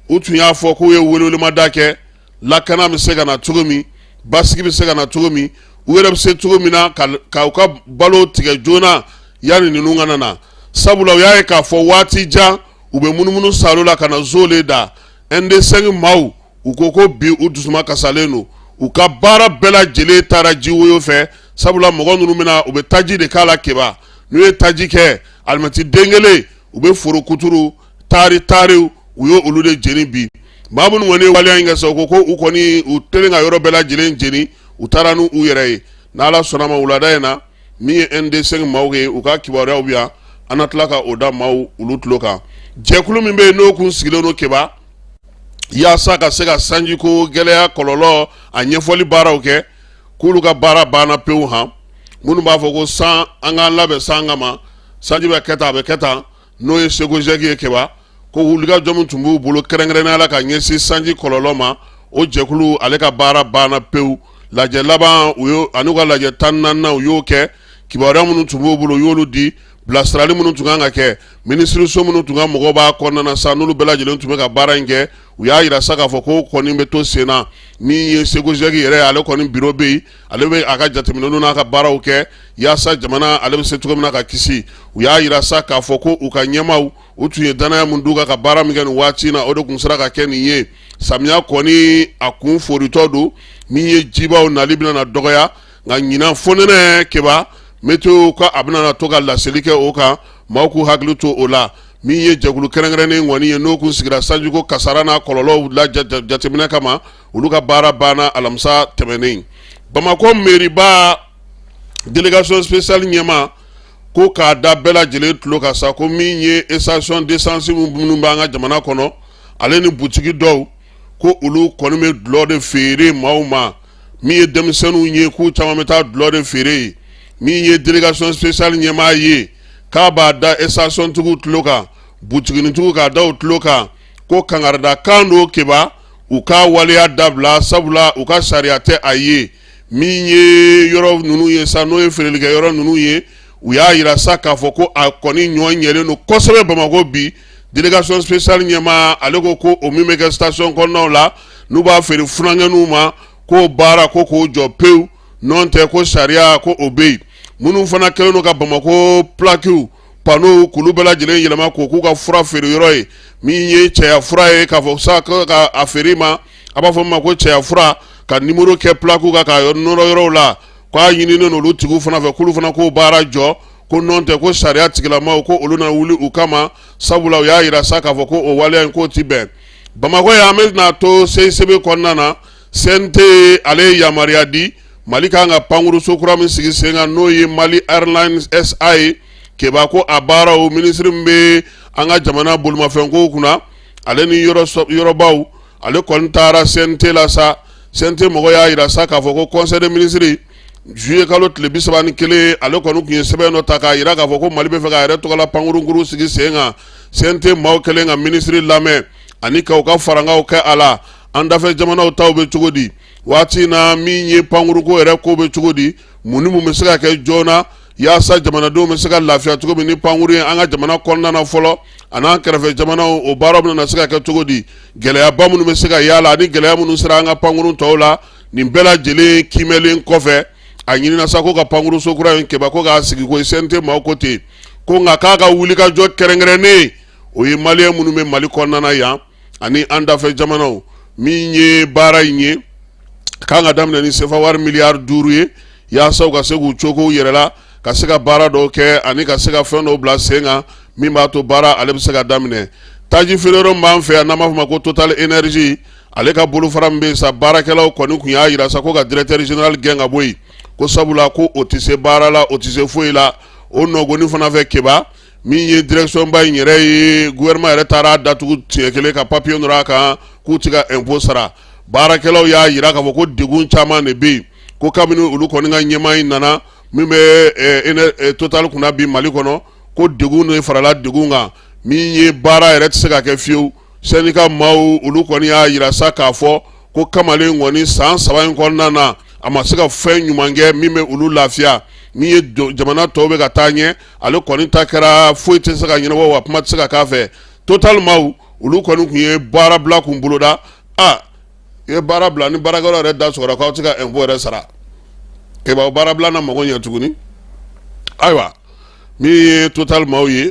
u tun y'a fɔ k'u ye welewelemada kɛ, lakana bɛ se ka na cogo min, basigi bɛ se ka na cogo min, u yɛrɛ bɛ se cogo min na ka u ka balo tigɛ joona yanni ninnu ka na, sabula u y'a ye k'a fɔ waati jan u bɛ munumunu salo la ka na zo le da. ND5 maaw, u ko ko bi u dusuma kasalen don, u ka baara bɛɛ lajɛlen taara ji woyo fɛ, sabula mɔgɔ ninnu bɛna, u bɛ taji de k'a la. Keba, n'u ye taji kɛ alimɛti den kelen, u bɛ foro kuturu taari taariw, u ye olu de jeni bi. Maa minnu kɔni ye waleya in kɛ sa, u ko ko u kɔni u telen ka yɔrɔ bɛɛ lajɛlen jeni, u taara n'u yɛrɛ ye. N'Ala sɔnna ma, wulada in na, min ye ND5 maaw ye, u ka kibaruyaw bɛ yan, an na tila ka o da maaw olu tulo kan. Jɛkulu min bɛ yen n'o kun sigilen don, Keba, yaasa ka se ka sanjiko gɛlɛya kɔlɔlɔ a ɲɛfɔli baaraw kɛ, k'olu ka baara banna pewu. Han, minnu b'a fɔ ko san, an k'an labɛn san kama, sanji bɛ kɛ tan, a bɛ kɛ tan, n'o ye SEGOGIEC ye, Keba, ko wulikajɔ min tun b'u bolo kɛrɛnkɛrɛnnenya la ka ɲɛsin sanji kɔlɔlɔ ma, o jɛkulu ale ka baara banna pewu. Lajɛ laban u y'o ani u ka lajɛ 14nan, u y'o kɛ. Kibaruya minnu tun b'u bolo, u y'olu di. Bilasirali minnu tun kan ka kɛ, minisiriso minnu tun ka mɔgɔw b'a kɔnɔna na sa, n'olu bɛɛ lajɛlen tun bɛ ka baara in kɛ, u y'a jira sa k'a fɔ ko kɔni bɛ to sen na. Min ye SEGOGIEC yɛrɛ ye, ale kɔni biro bɛ yen, ale bɛ a ka jateminɛw n'a ka baaraw kɛ yaasa jamana ale bɛ se cogo min na ka kisi. U y'a jira sa k'a fɔ ko u ka ɲɛmaaw, u tun ye danaya min d'u kan ka baara min kɛ nin waati in na, o de tun sera ka kɛ nin ye. Samiya kɔni a kun foritɔ don, min ye jibaw nali bɛna na dɔgɔya, nka ɲinan fonɛnɛ keba météo ko a bɛna na to ka laseli kɛ o kan, maaw k'u hakili to o la. Min ye jɛkulu kɛrɛnkɛrɛnnen kɔni ye, n'o kun sigira sanjiko kasara n'a kɔlɔlɔw la jateminɛ kama, olu ka baara banna alamisa tɛmɛnen. Bamakɔ meriba délégation spéciale ɲɛmaa ko k'a da bɛɛ lajɛlen tulo kan sa, ko min ye station d'essence minnu b'an ka jamana kɔnɔ, ale ni butigi dɔw, ko olu kɔni bɛ dulɔ de feere maaw ma. Min ye denmisɛnninw ye, k'u caman bɛ taa dulɔ de feere yen. Min ye délégation spéciale ɲɛmaa ye, k'a b'a da stationtigiw tulo kan, butiginitigiw k'a da u tulo kan, ko kangarida kan don keba, u ka waleya dabila, sabula u ka sariya tɛ a ye. Min ye yɔrɔ ninnu ye sa, n'o ye feerelikɛ yɔrɔ ninnu ye, u y'a yira sa k'a fɔ ko a kɔni ɲɔ ɲɛlen don kosɛbɛ Bamakɔ bi. Délégation spéciale ɲɛmaa ale ko ko o min bɛ kɛ station kɔnɔnaw la, n'u b'a feere funankɛninw ma, k'o baara ko k'o jɔ pewu, n'o tɛ ko sariya ko o bɛ yen. Minnu fana kɛlen don ka Bamakɔ plaquew, panneau, k'olu bɛɛ lajɛlen yɛlɛma k'o k'u ka fura feere yɔrɔ ye, min ye cɛya fura ye, k'a fɔ sa ka a feere ma, a b'a fɔ min ma ko cɛya fura, ka numéro kɛ plaque kan k'a nɔrɔ yɔrɔw la, k'a ɲininen olu tigiw fana fɛ k'olu fana k'o baara jɔ, ko n'o tɛ ko sariya tigilamaw ko olu na wuli u kama, sabula u y'a yira sa k'a fɔ ko o waleya in k'o ti bɛn. Bamakɔ yan, an bɛna to CICB kɔnɔna na. CNT ale ye yamaruya di, Mali kan ka pankuruso kura min sigi sen kan, n'o ye Mali Airlines SA ye keba, ko a baaraw, minisiri min bɛ an ka jamana bolimafɛnkow kunna, ale ni yɔrɔbaw, ale kɔni taara CNT la sa. CNT mɔgɔ y'a yira sa k'a fɔ ko conseil des ministres juillet kalo tile 31, ale kɔni tun ye sɛbɛn dɔ ta k'a yira k'a fɔ ko Mali bɛ fɛ k'a yɛrɛ tɔgɔla pankurunkuru sigi sen kan. CNT maaw kɛlen ka minisiri lamɛn ani ka u ka farankanw kɛ a la, an dafɛ jamanaw taw bɛ cogo di waati in na, min ye pankuruko yɛrɛ ko bɛ cogo di, mun ni mun bɛ se ka kɛ joona yaasa jamanadenw bɛ se ka lafiya cogo min ni pankuru ye an ka jamana kɔnɔna na fɔlɔ, a n'an kɛrɛfɛ jamanaw, o baaraw bɛna se ka kɛ cogo di, gɛlɛyaba minnu bɛ se ka y'a la ani gɛlɛya minnu sera an ka pankurun tɔw la, nin bɛɛ lajɛlen kiimɛlen kɔfɛ, a ɲinina sa ko ka pankuruso kura in keba ko k'a sigi ko CNT maaw ko ten ko nka k'a ka wulikajɔ kɛrɛnkɛrɛnnen o ye maliyɛn minnu bɛ Mali kɔnɔna na yan ani an dafɛ jamanaw. Min ye baara in ye k'an ka daminɛ ni sefa wari miliyari 5 ye, yaasa u ka se k'u cogo u yɛrɛ la, ka se ka baara dɔw kɛ ani ka se ka fɛn dɔw bila sen kan min b'a to baara ale bɛ se ka daminɛ. Taji feere yɔrɔ min b'an fɛ yan, n'an b'a fɔ ma ko Total Energy, ale ka bolofara min bɛ yen sa, baarakɛlaw kɔni tun y'a yira sa ko ka directeur général gɛn ka bɔ yen, ko sabula ko o tɛ se baara la, o tɛ se foyi la. O nɔgɔni fana fɛ keba, min ye direction ba in yɛrɛ ye, gouvernement yɛrɛ taara datugu siɲɛ kelen ka papier nɔrɔ a kan k'u tɛ ka impôt sara. Baarakɛlaw y'a yira k'a fɔ ko degun caman de bɛ yen, ko kabini olu kɔni ka ɲɛmaa in nana min bɛ Total kunna bi Mali kɔnɔ, ko degun de farala degun kan, min ye baara yɛrɛ tɛ se ka kɛ fiyewu. Syndicat maaw olu kɔni y'a yira sa k'a fɔ ko kamalen kɔni san 3 in kɔnɔna na, a ma se ka fɛn ɲuman kɛ min bɛ olu lafiya. Min ye jamana tɔw bɛ ka taa ɲɛ, ale kɔni ta kɛra foyi tɛ se ka ɲɛnabɔ, wa kuma tɛ se ka k'a fɛ. Total maaw olu kɔni tun ye baarabila kun boloda. A i ye baara bila ni baarakɛlaw yɛrɛ da sɔgɔra k'aw tɛ ka impôt yɛrɛ sara keba, baarabila na mago ɲɛ tuguni. Ayiwa, min ye Total maaw ye,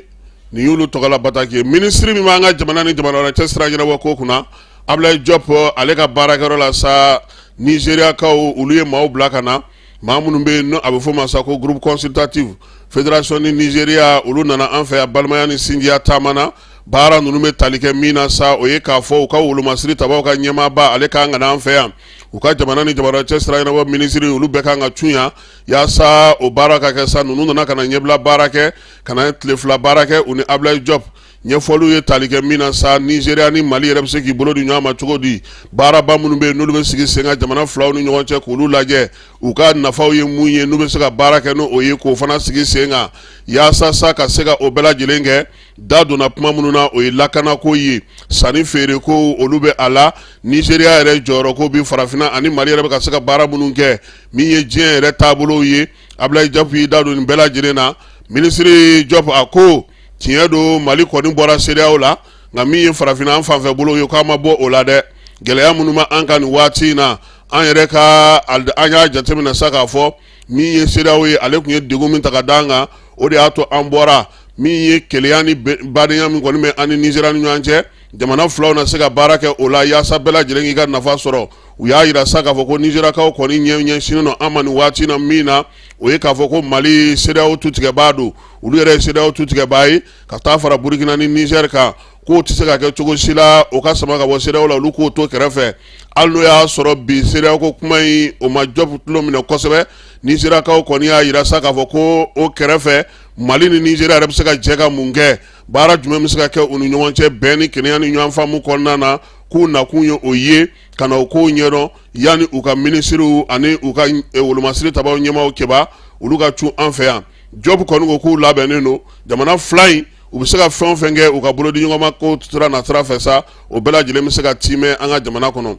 nin y'olu tɔgɔla bataki ye. Minisiri min b'an ka jamana ni jamana wɛrɛ cɛ sira ɲɛnabɔ ko kunna, Ablaye Diop, ale ka baarakɛyɔrɔ la sa, Nizeriyakaw olu ye maaw bila ka na, maa minnu bɛ yen a bɛ fɔ ma sa ko groupe consultatif fédération ni Nizeriya, olu nana an fɛ yan balimaya ni sinjiya taama na. Baara ninnu bɛ tali kɛ min na sa, o ye k'a fɔ u ka wolomasiri tabaw ka ɲɛmaaba, ale kan ka na an fɛ yan, u ka jamana ni jamana cɛ sira ɲɛnabɔ minisiri, olu bɛɛ kan ka cun yan yaasa o baara ka kɛ sa. Ninnu nana ka na ɲɛbila baara kɛ, ka na tile 2 baara kɛ u ni Ablaye Diop. Ɲɛfɔliw ye tali kɛ min na sa, Nizeriya ni Mali yɛrɛ bɛ se k'i bolo di ɲɔgɔn ma cogo di, baaraba minnu bɛ yen n'olu bɛ sigi sen kan jamana filaw ni ɲɔgɔn cɛ, k'olu lajɛ, u ka nafaw ye mun ye, n'u bɛ se ka baara kɛ n'o ye, k'o fana sigi sen kan yaasa sa ka se ka o bɛɛ lajɛlen kɛ. Da donna kuma minnu na, o ye lakanako ye, sanni feereko olu bɛ a la, Nizeriya yɛrɛ jɔyɔrɔko bi farafinna ani Mali yɛrɛ bɛ ka se ka baara minnu kɛ, min ye diɲɛ yɛrɛ taabolow ye. Ablaye Diop y'i da don nin bɛɛ lajɛlen na. Minisiri Diop a ko tiɲɛ don, Mali kɔni bɔra CEDEAO la, nka min ye farafinna an fanfɛ bolo ye, k'a ma bɔ o la dɛ. Gɛlɛya minnu bɛ an kan nin waati in na, an yɛrɛ ka an y'a jateminɛ sa k'a fɔ min ye CEDEAO ye, ale tun ye degun min ta ka d'an kan, o de y'a to an bɔra. Min ye kelenya ni badenya min kɔni bɛ an ni Nizeriya ni ɲɔgɔn cɛ. Jamana filaw na se ka baara kɛ o la yaasa bɛɛ lajɛlen k'i ka nafa sɔrɔ. U y'a jira sa k'a fɔ ko Nizɛriyakaw kɔni ɲɛ ɲɛsinnen don an ma nin waati na min na, o ye k'a fɔ ko Mali CEDEAO tutigɛbaa don, olu yɛrɛ ye CEDEAO tutigɛbaa ye ka taa fara Burukina ni Nizɛri kan, k'o tɛ se ka kɛ cogo si la o ka sama ka bɔ CEDEAO la, olu k'o to kɛrɛfɛ. Hali n'o y'a sɔrɔ bi CEDEAO ko kuma in o ma Jɔpu tulo minɛ kosɛbɛ, Nizɛriyakaw kɔni y'a jira sa k'a fɔ ko o kɛrɛfɛ Mali ni Nizɛriya yɛrɛ bɛ se ka jɛ ka mun kɛ, baara jumɛn bɛ se ka kɛ u ni ɲɔgɔn cɛ bɛn ni kelenya ni ɲɔgɔn faamu kɔnɔna na, k'u nakun ye o ye ka na o kow ɲɛdɔn yanni u ka minisiriw ani u ka wolomasiri tabaw ɲɛmaaw kɛba olu ka cun an fɛ yan. Jɔpu kɔni ko k'u labɛnnen don jamana fila in u bɛ se ka fɛn o fɛn kɛ u ka bolo di ɲɔgɔn ma ko sira nasira fɛ sa, o bɛɛ lajɛlen bɛ se ka tiimɛ an ka jamana kɔnɔ.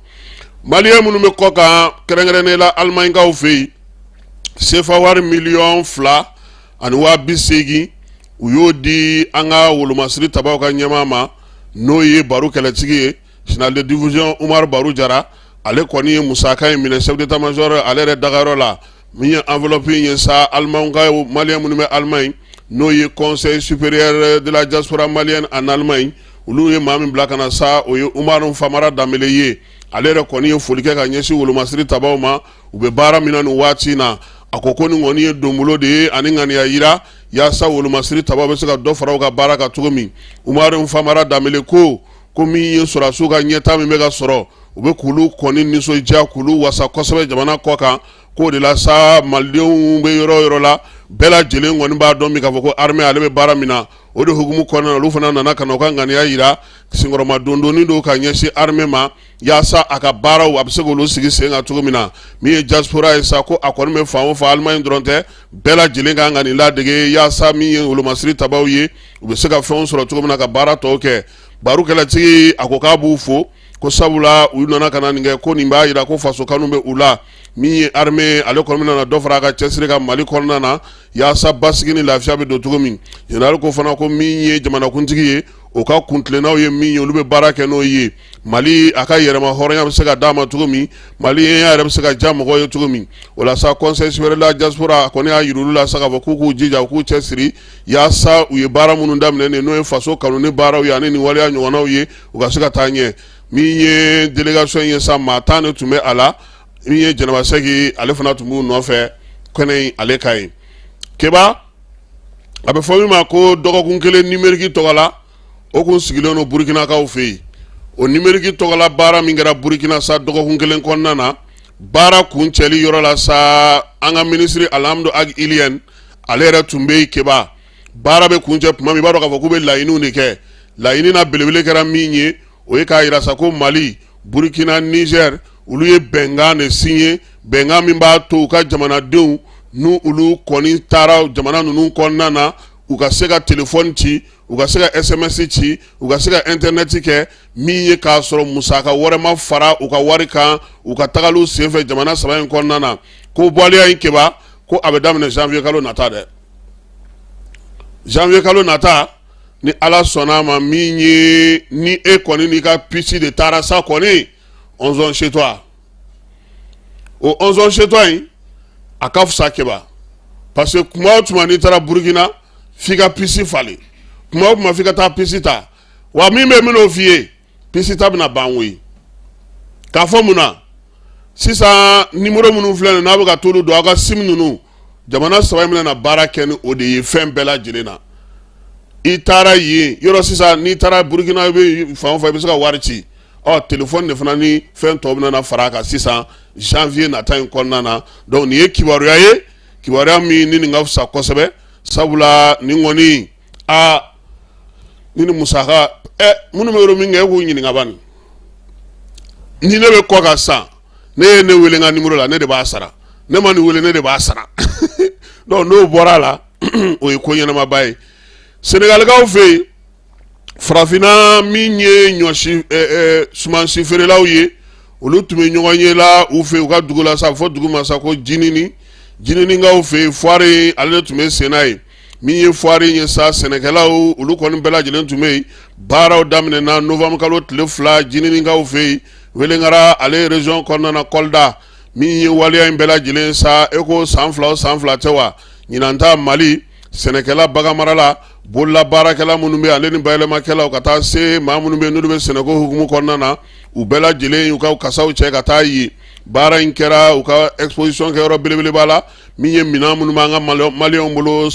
Maliyɛn minnu bɛ kɔ kan, kɛrɛnkɛrɛnnen la Alimaɲikaw fɛ yen, sefa wari 2,080,000 u y'o di an ka wolomasiri tabaw ka ɲɛmaa ma, n'o ye Baru kɛlɛtigi ye, général de division Umaru Baru Jara. Ale kɔni ye musaka in minɛ chef d'état major ale yɛrɛ dagayɔrɔ la. Min ye enveloppe in ye sa, Alimaɲi ka maliyɛn minnu bɛ Allemagne, n'o ye Conseil supérieur de la diaspora malienne en Allemagne, olu ye maa min bila ka na sa, o ye Umaru Famara Danbele ye. Ale yɛrɛ kɔni ye foli kɛ ka ɲɛsin wolomasiri tabaw ma, u bɛ baara min na nin waati in na. A ko ko nin kɔni ye donbolo de ye ani ŋaniya yira yaasa wolomasiri tabaw bɛ se ka dɔ fara u ka baara kan cogo min. Umaru Famara Danbele ko ko min ye sɔrɔdasiw ka ɲɛtaa min bɛ ka sɔrɔ, u bɛ k'olu kɔni nisɔndiya, k'olu wasa kosɛbɛ jamana kɔ kan, k'o de la sa malidenw bɛ yɔrɔ o yɔrɔ la, bɛɛ lajɛlen kɔni b'a dɔn bi k'a fɔ ko armée ale bɛ baara min na. O de hukumu kɔnɔna na, olu fana nana ka na u ka ŋaniya yira, senkɔrɔma dondonni don ka ɲɛsin armée ma yaasa a ka baaraw a bɛ se k'olu sigi sen kan cogo min na. Min ye diaspora ye sa, ko a kɔni bɛ fan o fan, Allemagne dɔrɔn tɛ, bɛɛ lajɛlen kan ka nin ladege yaasa min ye wolomasiri tabaw ye, u bɛ se ka fɛnw sɔrɔ cogo min na ka baara tɔw kɛ. Baru kɛlɛtigi a ko k'a b'u fo ko sabula u nana ka na nin kɛ, ko nin b'a jira ko faso kanu bɛ u la. Min ye armée, ale kɔni nana dɔ fara a ka cɛsiri kan Mali kɔnɔna na yaasa basigi ni lafiya bɛ don cogo min. Général ko fana ko min ye jamanakuntigi ye, o ka kuntilennaw ye min ye, olu bɛ baara kɛ n'o ye, Mali a ka yɛrɛma hɔrɔnya bɛ se ka d'a ma cogo min, maliyɛnya yɛrɛ bɛ se ka diya mɔgɔw ye cogo min. O la sa, Conseil supérieur de la diaspora a kɔni y'a yira olu la sa k'a fɔ k'u k'u jija, u k'u cɛsiri yaasa u ye baara minnu daminɛ nin, n'o ye faso kanu ni baaraw ye ani nin waleya ɲɔgɔnnaw ye, u ka se ka taa ɲɛ. Min ye délégation ye sa, maa 10 de tun bɛ a la. Min ye Jɛnɛba Sɛki, ale fana tun b'u nɔfɛ kɛnɛ in ale ka yen. Keba, a bɛ fɔ min ma ko dɔgɔkun kelen numérique tɔgɔ la, o kun sigilen don Burukinakaw fɛ yen. O numérique tɔgɔla baara min kɛra Burukina sa dɔgɔkun kelen kɔnɔna na, baara kuncɛli yɔrɔ la sa, an ka minisiri Alihamudu Agi Iliyɛni ale yɛrɛ tun bɛ yen. Keba, baara bɛ kuncɛ tuma min, i b'a dɔn k'a fɔ k'u bɛ laɲiniw de kɛ. Laɲini na belebele kɛra min ye, o ye k'a jira sa ko Mali, Burukina, Nizɛri, olu ye bɛnkan de signé, bɛnkan min b'a to u ka jamanadenw n'u olu kɔni taara jamana ninnu kɔnɔna na, u ka se ka telefɔni ci, u ka se ka SMS ci, u ka se ka internet kɛ, min ye k'a sɔrɔ musaka wɛrɛ ma fara u ka wari kan u ka tagaliw senfɛ jamana saba in kɔnɔna na. Ko waleya in, Keba, ko a bɛ daminɛ janvier kalo nata dɛ, janvier kalo nata ni Ala sɔnna a ma. Min ye ni e kɔni n'i ka puce de taara sa kɔni, onze chez toi, o onze chez toi in a ka fisa Keba, parce que tuma o tuma n'i taara Burukina, f'i ka puce falen, tuma o tuma f'i ka taa puce ta. Wa min bɛ min'o f'i ye, puce ta bɛna ban koyi. K'a fɔ mun na? Sisan numéro minnu filɛ nin, n'a bɛ ka t'olu don aw ka sim ninnu, jamana saba in bɛna na baara kɛ ni o de ye fɛn bɛɛ lajɛlen na. I taara yen yɔrɔ sisan, n'i taara Burukina, i bɛ fan o fan, i bɛ se ka wari ci. Ɔ telefɔni de fana ni fɛn tɔw bɛna na fara a kan sisan janvier nata in kɔnɔna na. Donc nin ye kibaruya ye, kibaruya min ni nin ka fisa kosɛbɛ, sabula nin kɔni aa ni musaka ɛ minnu bɛ yɔrɔ min kɛ, e k'u ɲininka bani. Ni ne bɛ kɔ kan sisan, ne ye ne wele n ka numéro la, ne de b'a sara. Ne ma nin wele, ne de b'a sara. Donc n'o bɔra a la, o ye ko ɲɛnamaba ye Senegalikaw fɛ yen. Farafinna min ye ɲɔsi sumansi feerelaw ye, olu tun bɛ ɲɔgɔn ye la u fɛ u ka dugu la sa, fɔ dugu ma sa ko Jinini. Jininikaw fɛ yen, foire ale de tun bɛ sen na yen. Min ye foire ye sa, sɛnɛkɛlaw olu kɔni bɛɛ lajɛlen tun bɛ yen. Baaraw daminɛna novembre kalo tile 2 Jininikaw fɛ yen, Welengara ale région kɔnɔna na, Kolda. Min ye waleya in bɛɛ lajɛlen sa, e ko san 2 o san 2 tɛ wa, ɲinan ta Mali Sɛnɛkɛla, baganmarala, bololabaarakɛla minnu bɛ ale ni bayɛlɛmakɛlaw, ka taa se maa minnu bɛ n'olu bɛ sɛnɛko hukumu kɔnɔna na, u bɛɛ lajɛlen y'u ka kasaw cɛ ka taa yen. Baara in kɛra u ka exposition kɛyɔrɔ belebeleba la, min ye minɛn minnu b'an ka maliyɛnw bolo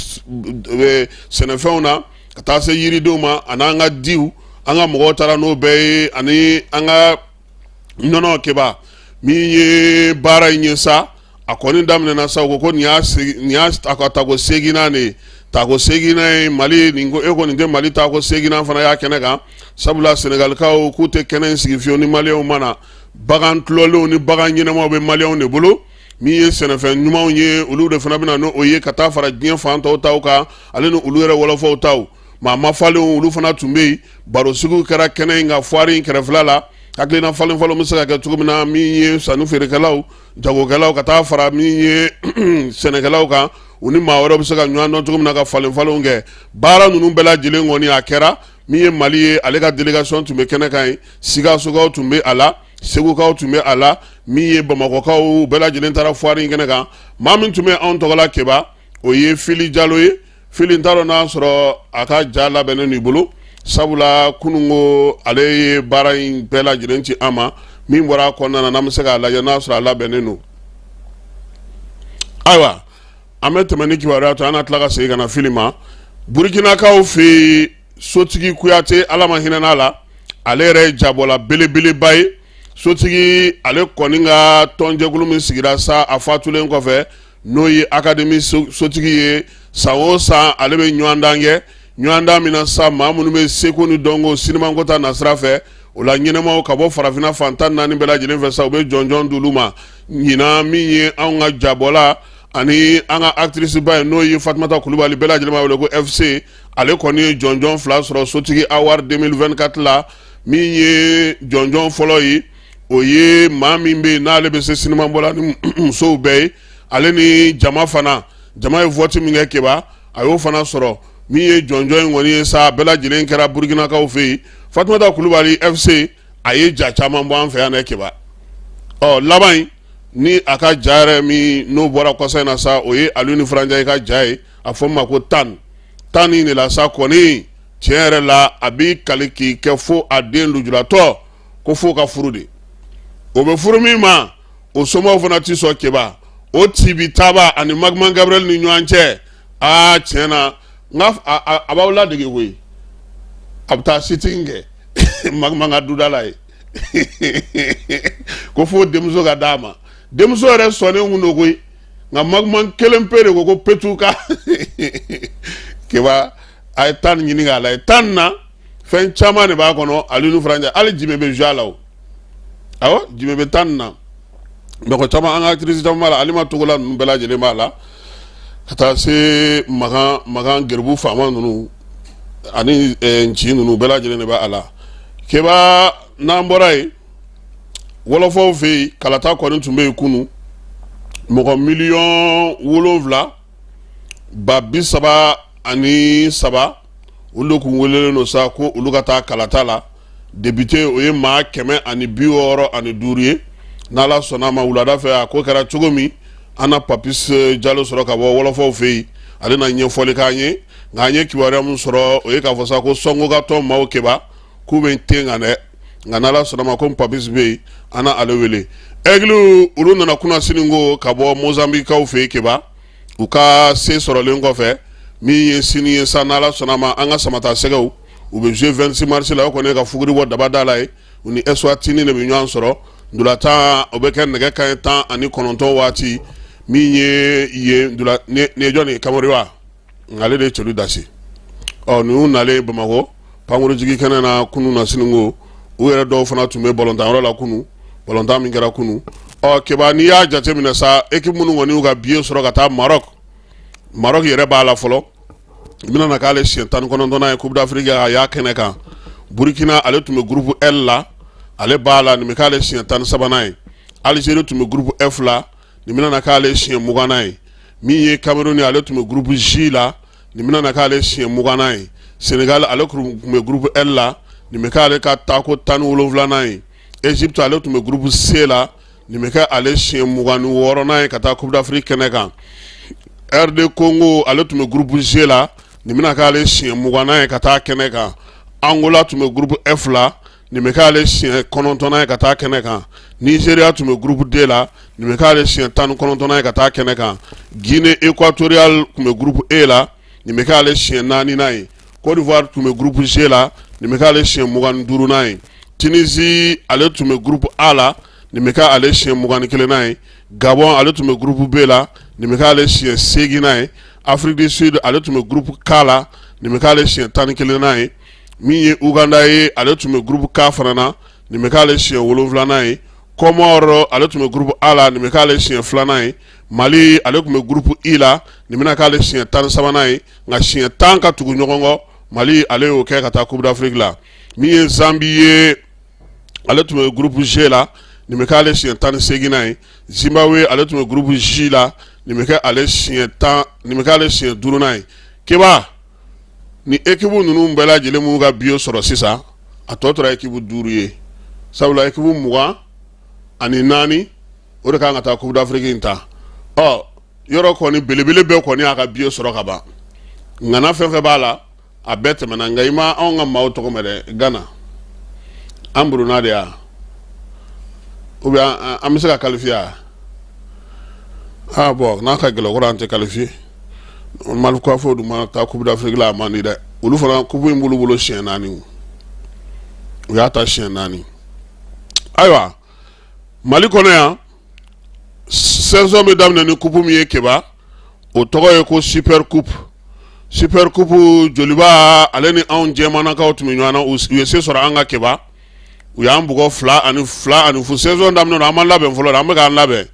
sɛnɛfɛnw na, ka taa se yiridenw ma ani an ka diw. An ka mɔgɔw taara n'o bɛɛ ye ani an ka nɔnɔ. Keba, min ye baara in ye sa, a kɔni daminɛna sa, u ko nin y'a a ka tako seginnan de ye, tako seginnan ye Mali nin ko. E ko nin tɛ Mali tako seginnan fana y'a kɛnɛ kan, sabula Senegalikaw k'u tɛ kɛnɛ in sigi fiyewu ni maliyɛnw ma na. Bagan tulɔlenw ni bagan ɲɛnamaw bɛ maliyɛnw de bolo. Min ye sɛnɛfɛn ɲumanw ye, olu de fana bɛ na n'o ye ka taa fara diɲɛ fan tɔw taw kan, ale ni olu yɛrɛ wɔlɔfɔw taw. Maa mafalenw, olu fana tun bɛ yen. Barosigiw kɛra kɛnɛ in kan, foire in kɛrɛfɛla la, hakilina falen falen bɛ se ka kɛ cogo min na, min ye sanni feerekɛlaw, jagokɛlaw, ka taa fara min ye sɛnɛkɛlaw kan, u ni maa wɛrɛw bɛ se ka ɲɔgɔn dɔn cogo min na ka falen falenw kɛ. Baara ninnu bɛɛ lajɛlen kɔni, a kɛra. Min ye Mali ye, ale ka délégation tun bɛ kɛnɛ kan yen. Sikasokaw tun bɛ a la, Segukaw tun bɛ a la, min ye Bamakɔkaw, bɛɛ lajɛlen taara foire in kɛnɛ kan. Maa min tun bɛ anw tɔgɔ la, Keba, o ye Fili Jalo ye. Fili, n t'a dɔn n'a sɔrɔ a ka ja labɛnnen n'i bolo, sabula kununko ale ye baara in bɛɛ lajɛlen ci an ma. Min bɔra a kɔnɔna na, n'an bɛ se k'a lajɛ n'a sɔrɔ a labɛnnen don. Ayiwa, an bɛ tɛmɛ ni kibaruya to, an na tila ka segin ka na Fili ma. Burukinakaw fɛ yen, Sotigi Kuyate, Ala ma hinɛ n'a la, ale yɛrɛ ye jabɔla belebeleba ye. Sotigi, ale kɔni ka tɔnjɛkulu min sigira sa a fatulen kɔfɛ, n'o ye Académie Sotigi ye, san o san ale bɛ ɲɔgɔndan kɛ. Ɲɔgɔndan min na sa, maa minnu bɛ seko ni dɔnko, sinimako ta nasira fɛ, o la ɲɛnɛmaw ka bɔ farafinna fan 14 bɛɛ lajɛlen fɛ sa, u bɛ jɔnjɔn d'olu ma. Ɲinan, min ye anw ka jabɔla ani an ka actrice ba ye, n'o ye Fatumata Kulubali, bɛɛ lajɛlen b'a wele ko FC, ale kɔni ye jɔnjɔn 2 sɔrɔ Sotigi Award 2024 la. Min ye jɔnjɔn fɔlɔ ye, o ye maa min bɛ yen n'ale bɛ se sinimabɔla ni musow bɛɛ ye, ale ni jama fana, jama ye vote min kɛ, Keba, a y'o fana sɔrɔ. Min ye jɔnjɔn in kɔni ye sa, bɛɛ lajɛlen kɛra Burukinakaw fɛ yen. Fatumata Kulubali FC, a ye ja caman bɔ an fɛ yan dɛ, Keba. Ɔ laban in ni a ka ja yɛrɛ min n'o bɔra kɔsa in na sa, o ye Alioune Faranjaye ka ja ye, a fɔ ma ko Tan Tan in de la sa. Kɔni tiɲɛ yɛrɛ la, a b'i kali k'i kɛ fo a den lujuratɔ ko fo ka furu de. O bɛ furu min ma, o somaw fana ti sɔn. Keba, o tibi taaba ani Magman Gabriel ni ɲɔgɔn cɛ, aa tiɲɛ na, n ka a b'aw ladege koyi. A bɛ taa sitting kɛ Magman ka duda la ye ko fo denmuso ka d'a ma. Denmuso yɛrɛ sɔnnen kun don koyi, nka Magman kelen pe de ko ko petu ka. Keba, a ye Tan ɲini k'a lajɛ. Tan na, fɛn caman de b'a kɔnɔ. Alioune Faranjaye, hali Jimɛ bɛ jouer a la o. Awɔ, Jimɛ bɛ Tan na. Mɔgɔ caman, an ka actrice caman b'a la, Alima Togola ninnu bɛɛ lajɛlen b'a la, ka taa se Makan Makan Geribu faama ninnu ani Nci ninnu bɛɛ lajɛlen de b'a la. Keba, n'an bɔra yen, wɔlɔfɔw fɛ yen, kalata kɔni tun bɛ yen kunun. Mɔgɔ 7,033,000, olu de kun welelen don sa ko olu ka taa kalata la. Député, o ye maa 165 ye. N'Ala sɔnna a ma, wulada fɛ, a ko kɛra cogo min, an na Papis Jalo sɔrɔ ka bɔ wɔlɔfɔw fɛ yen, ale na ɲɛfɔli k'an ye. Nka an ye kibaruya min sɔrɔ, o ye k'a fɔ sa ko Sɔnko ka tɔn maaw, Keba, k'u bɛ ten kan dɛ. Nka n'Ala sɔnna ma, ko Papis bɛ yen, an na ale wele. Aigle, olu nana kunasini ko ka bɔ Mozambiquekaw fɛ yen, Keba, u ka se sɔrɔlen kɔfɛ. Min ye sini ye sa, n'Ala sɔnna ma, an ka samata sɛgɛw, u bɛ jouer 26 mars la. O kɔni ka fuguri bɔ daba da la ye. U ni Eswatini de bɛ ɲɔgɔn sɔrɔ. Ntolatan o bɛ kɛ nɛgɛ kanɲɛ 19 waati. Min ye yen nin ye jɔn ye? Kamori wa, ale de ye celu dasi. Ɔ ninnu nalen Bamakɔ pankurujigi kɛnɛ na kunun na siniko, u yɛrɛ dɔw fana tun bɛ balɔntanyɔrɔ la kunun, balɔntan min kɛra kunun. Ɔ Keba, n'i y'a jateminɛ sa, équipe minnu kɔni y'u ka billet sɔrɔ ka taa Maroc, Maroc yɛrɛ b'a la fɔlɔ, i bɛna na k'ale siɲɛ 19nan ye Coupe d'Afrique a y'a kɛnɛ kan. Burkina, ale tun bɛ groupe L la, ale b'a la, nin bɛ k'ale siɲɛ 13nan ye. Algérie tun bɛ groupe F la, nin bɛna na k'ale siɲɛ 20nan ye. Min ye Cameroun ye, ale tun bɛ groupe J la, nin bɛna na k'ale siɲɛ 20nan ye. Sénégal, ale tun bɛ groupe L la, nin bɛ k'ale ka taako 17nan ye. Égypte, ale tun bɛ groupe C la, nin bɛ kɛ ale siɲɛ 26nan ye ka taa Coupe d'Afrique kɛnɛ kan. RD Congo ale tun bɛ groupe G la, nin bɛna k'ale siɲɛ 20nan ye ka taa kɛnɛ kan. Angola tun bɛ groupe F la, nin bɛ k'ale siɲɛ 9nan ye ka taa kɛnɛ kan. Nigeria tun bɛ groupe D la, nin bɛ k'ale siɲɛ 19nan ye ka taa kɛnɛ kan. Guinée équatoriale tun bɛ groupe E la, nin bɛ k'ale siɲɛ 4nan ye. Côte d'Ivoire tun bɛ groupe G la, nin bɛ k'ale siɲɛ 25nan ye. Tunisie ale tun bɛ groupe A la, nin bɛ k'ale siɲɛ 21nan ye. Gabon ale tun bɛ groupe B la, nin bɛ k'ale siɲɛ 8nan ye. Afrique du Sud ale tun bɛ groupe K la, nin bɛ k'ale siɲɛ 11nan ye. Min ye Uganda ye, ale tun bɛ groupe K fana na, nin bɛ k'ale siɲɛ 7nan ye. Comores ale tun bɛ groupe A la, nin bɛ k'ale siɲɛ 2nan ye. Mali ale tun bɛ groupe I la, nin bɛna k'ale siɲɛ 13nan ye. Nka siɲɛ 10 ka tugu ɲɔgɔn kɔ, Mali ale y'o kɛ ka taa Coupe d'Afrique la. Min ye Zambie ye, ale tun bɛ groupe G la, nin bɛ k'ale siɲɛ 18nan ye. Zimbabwe ale tun bɛ groupe J la, nin bɛ kɛ ale siɲɛ 10, nin bɛ k'ale siɲɛ 5nan ye. Keba, ni équipe ninnu bɛɛ lajɛlen m'u ka billet sɔrɔ sisan, a tɔ tora équipe 5 ye, sabula équipe 24 o de kan ka taa Coupe d'Afrique in ta. Ɔ yɔrɔ kɔni belebele bɛɛ kɔni y'a ka billet sɔrɔ ka ban, ŋana fɛn fɛn b'a la a bɛɛ tɛmɛna. Nka i ma anw ka maaw tɔgɔ mɛn dɛ. Gana an buruna de ya, ou bien an bɛ se ka qualifier? Ah bon, n'a ka gɛlɛn, kɔrɔ an tɛ qualifier. Mali kɔfɛ dun ma taa Coupe d'Afrique la, a man di dɛ. Olu fana coupe in b'olu bolo siɲɛ 4, u y'a ta siɲɛ 4. Ayiwa, Mali kɔnɔ yan, saison bɛ daminɛ ni coupe min ye, Keba, o tɔgɔ ye ko Super Coupe. Super Coupe, Joliba ale ni anw jɛmanakaw tun bɛ ɲɔgɔn na. U ye se sɔrɔ an ka, Keba. U y'an bugɔ 2-2 fu. Saison daminɛ na, an ma labɛn fɔlɔ, an bɛ k'an labɛn.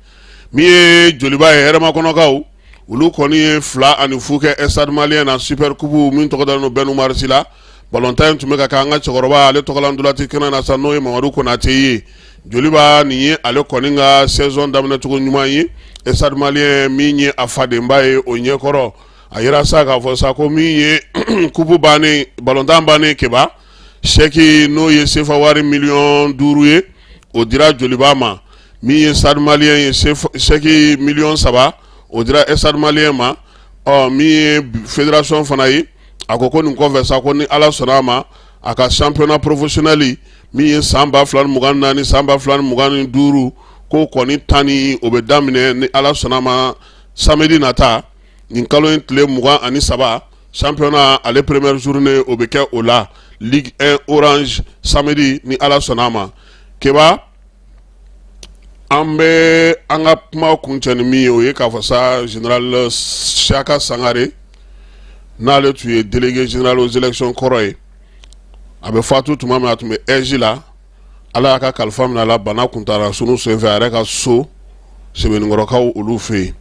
Min ye Joliba ye, Hɛrɛmakɔnɔkaw, olu kɔni ye 2-0 kɛ Stade Malien na. Super Coupe min tɔgɔ dalen don Ben Oumar Sy la, balontan in tun bɛ ka kɛ an ka cɛkɔrɔba ale tɔgɔla ntolati kɛnɛ na sa, n'o ye Mamadu Konate ye. Joliba, nin ye ale kɔni ka saison daminɛ cogo ɲuman ye. Stade Malien min ye a fadenba ye, o ɲɛkɔrɔ a yira sa k'a fɔ sa ko min ye coupe bannen, balontan bannen, Keba, chèque n'o ye sefa wari miliyɔn 5 ye, o dira Joliba ma. Min ye Stade Malien ye, chèque miliyɔn 3, o dira Stade Malien ma. Ɔ min ye fédération fana ye, a ko ko nin kɔfɛ sa, ko ni Ala sɔnna a ma, a ka championnat professionnel min ye san 2024, san 2025, ko kɔni tan ni o bɛ daminɛ ni Ala sɔnna a ma samedi nata, nin kalo in tile 23. Championnat ale première journée, o bɛ kɛ o la, Ligue 1 Orange, samedi ni Ala sɔnna a ma. Keba, an bɛ an ka kuma kuncɛ ni min ye, o ye k'a fɔ sa général Siaka Sangare, n'ale tun ye délégué général aux élections kɔrɔ ye, a bɛ fatu tuma min, a tun bɛ AIGE la. Ala y'a ka kalifa minɛ a la bana kuntala surun senfɛ, a yɛrɛ ka so Sebenikɔrɔkaw olu fɛ yen.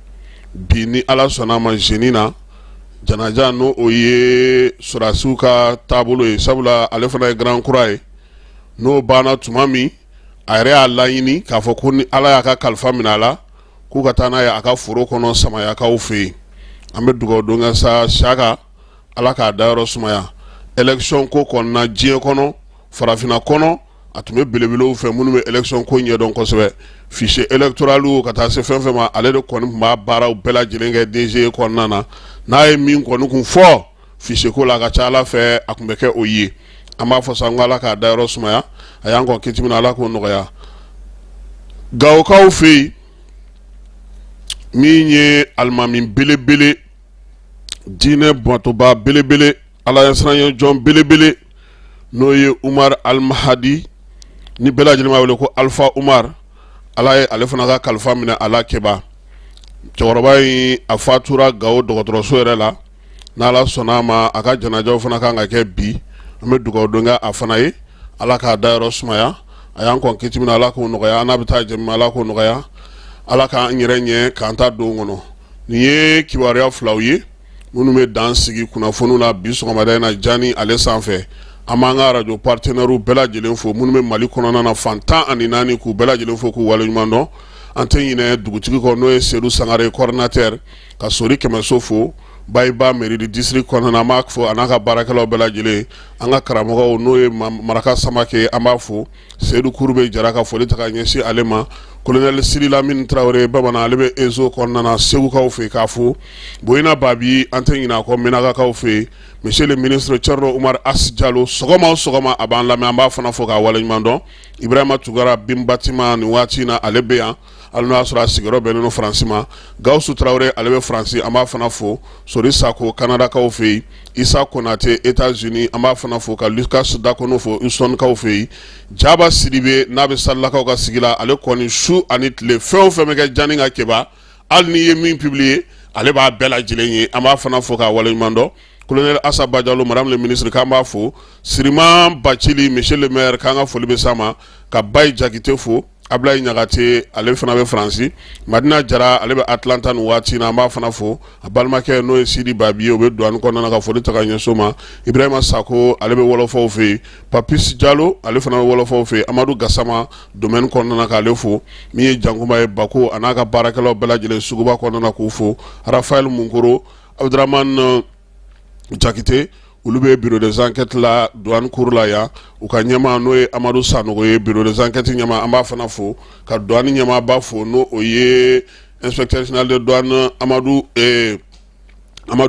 Bi ni Ala sɔnna a ma, jeudi na, janaja n'o o ye sɔrɔdasiw ka taabolo ye, sabula ale fana ye grand kura ye, n'o banna tuma min, a yɛrɛ y'a laɲini k'a fɔ ko ni Ala y'a ka kalifa minɛ a la, k'u ka taa n'a ye a ka foro kɔnɔ Samayakaw fɛ yen. An bɛ dugawu don kɛ sa Siaka, Ala k'a dayɔrɔ sumaya. Élection ko kɔnɔna, diɲɛ kɔnɔ, farafinna kɔnɔ, a tun bɛ belebelew fɛ minnu bɛ élection ko ɲɛdɔn kosɛbɛ, fichier électoral ka taa se fɛn fɛn ma, ale de kɔni tun b'a baaraw bɛɛ lajɛlen kɛ DGE kɔnɔna na. N'a ye min kɔni kun fɔ fichier ko la, a ka ca Ala fɛ a tun bɛ kɛ o ye. An b'a fɔ sa ko Ala k'a dayɔrɔ sumaya. A y'an kɔn kiti min na, Ala k'o nɔgɔya. Gawokaw fɛ yen, min ye alimami belebele, diinɛ batoba belebele, Ala ɲɛsiranɲɛ jɔn belebele, n'o ye Umar Alimahadi, ni bɛɛ lajɛlen b'a wele ko Alpha Umar, Ala ye ale fana ka kalifa minɛ a la. Keba, cɛkɔrɔba in a fatura Gawo dɔgɔtɔrɔso yɛrɛ la. N'Ala sɔnna a ma, a ka janajaw fana kan ka kɛ bi. An bɛ dugawu don kɛ a fana ye, Ala k'a dayɔrɔ sumaya. A y'an kɔn kiti min na, Ala k'o nɔgɔya. An n'a bɛ taa jɛ, Ala k'o nɔgɔya. Ala k'an yɛrɛ ɲɛ k'an ta don kɔnɔ. Nin ye kibaruya filaw ye minnu bɛ dan sigi kunnafoniw la bi sɔgɔmada in na Jani ale sanfɛ. An b'an ka arajo partenaires bɛɛ lajɛlen fo minnu bɛ Mali kɔnɔna na fan 14, k'u bɛɛ lajɛlen fo k'u waleɲuman dɔn. An tɛ ɲinɛ dugutigi kɔ, n'o ye Sedu Sangare, coordinateur, ka Sori Kɛmɛso fo Bayiba mairie du district kɔnɔna na. An b'a fo a n'a ka baarakɛlaw bɛɛ lajɛlen. An ka karamɔgɔw, n'o ye Maraka Samake, an b'a fo. Seyidu Kurube Jara, ka foli ta ka ɲɛsin ale ma. Colonel Siri Lamine Traoré bamanan, ale bɛ ezo kɔnɔna na Segukaw fɛ k'a fo. Boyina Babi, an tɛ ɲinɛ a kɔ Menakakaw fɛ yen. Monsieur le ministre Thierno Oumar As Jalo, sɔgɔma o sɔgɔma a b'an lamɛn, an b'a fana fo k'a waleɲuman dɔn. Ibrahima Tugara Binbatima, nin waati in na ale bɛ yan, hali n'o y'a sɔrɔ a sigiyɔrɔ bɛnnen don Faransi ma. Gawusu Tarawele, ale bɛ Faransi, an b'a fana fo. Sori Sako, Kanadakaw fɛ yen. Isa Konate, États-Unis, an b'a fana fo. Ka Lucas Dakono fo Houstonkaw fɛ yen. Jaba Sidibe, n'a bɛ Salilakaw ka sigi la, ale kɔni su ani tile, fɛn o fɛn bɛ kɛ Jani ka Keba, hali n'i ye min publier, ale b'a bɛɛ lajɛlen ye, an b'a fana fo k'a waleɲuman dɔn. Colonel Asa Bajalo, madame le ministre, k'an b'a fo. Siriman Bacili, monsieur le maire, k'an ka foli bɛ s'a ma. Ka Bayi Jakite fo. Ablaye Ɲagate, ale fana bɛ Faransi. Madina Jara, ale bɛ Atlanta nin waati na, an b'a fana fo. A balimakɛ, n'o ye Sidi Babi ye, o bɛ douane kɔnɔna na, ka foli ta ka ɲɛsin o ma. Ibrahima Sako, ale bɛ Wɔlɔfɔw fɛ yen. Papis Jalo, ale fana bɛ Wɔlɔfɔw fɛ yen. Amadu Gasama, domaine kɔnɔna na, k'ale fo. Min ye Jankunba ye Bako, a n'a ka baarakɛlaw bɛɛ lajɛlen suguba kɔnɔna na, k'u fo. Rafael Munkoro, Abdramane Jakite, olu bɛ bureau des enquêtes la douane cour la yan. U ka ɲɛmaa, n'o ye Amadu Sanogo ye, bureau des enquêtes ɲɛmaa, an b'a fana fo. Ka douane ɲɛmaaba fo, n'o o ye inspecteur général de douane Amadu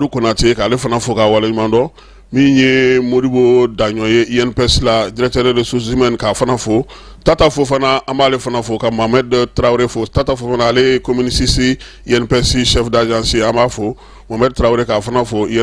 Konate, k'ale fana fo k'a waleɲuman dɔn. Min ye Modibo Daɲɔ ye INPS la, directeur des ressources humaines, k'a fana fo. Tata Fofana, an b'ale fana fo. Ka Mohamed Traoré fo. Tata Fofana, ale ye commune 6 INPS chef d'agence, an b'a fo. Mohamed Traoré, k'a fana fo.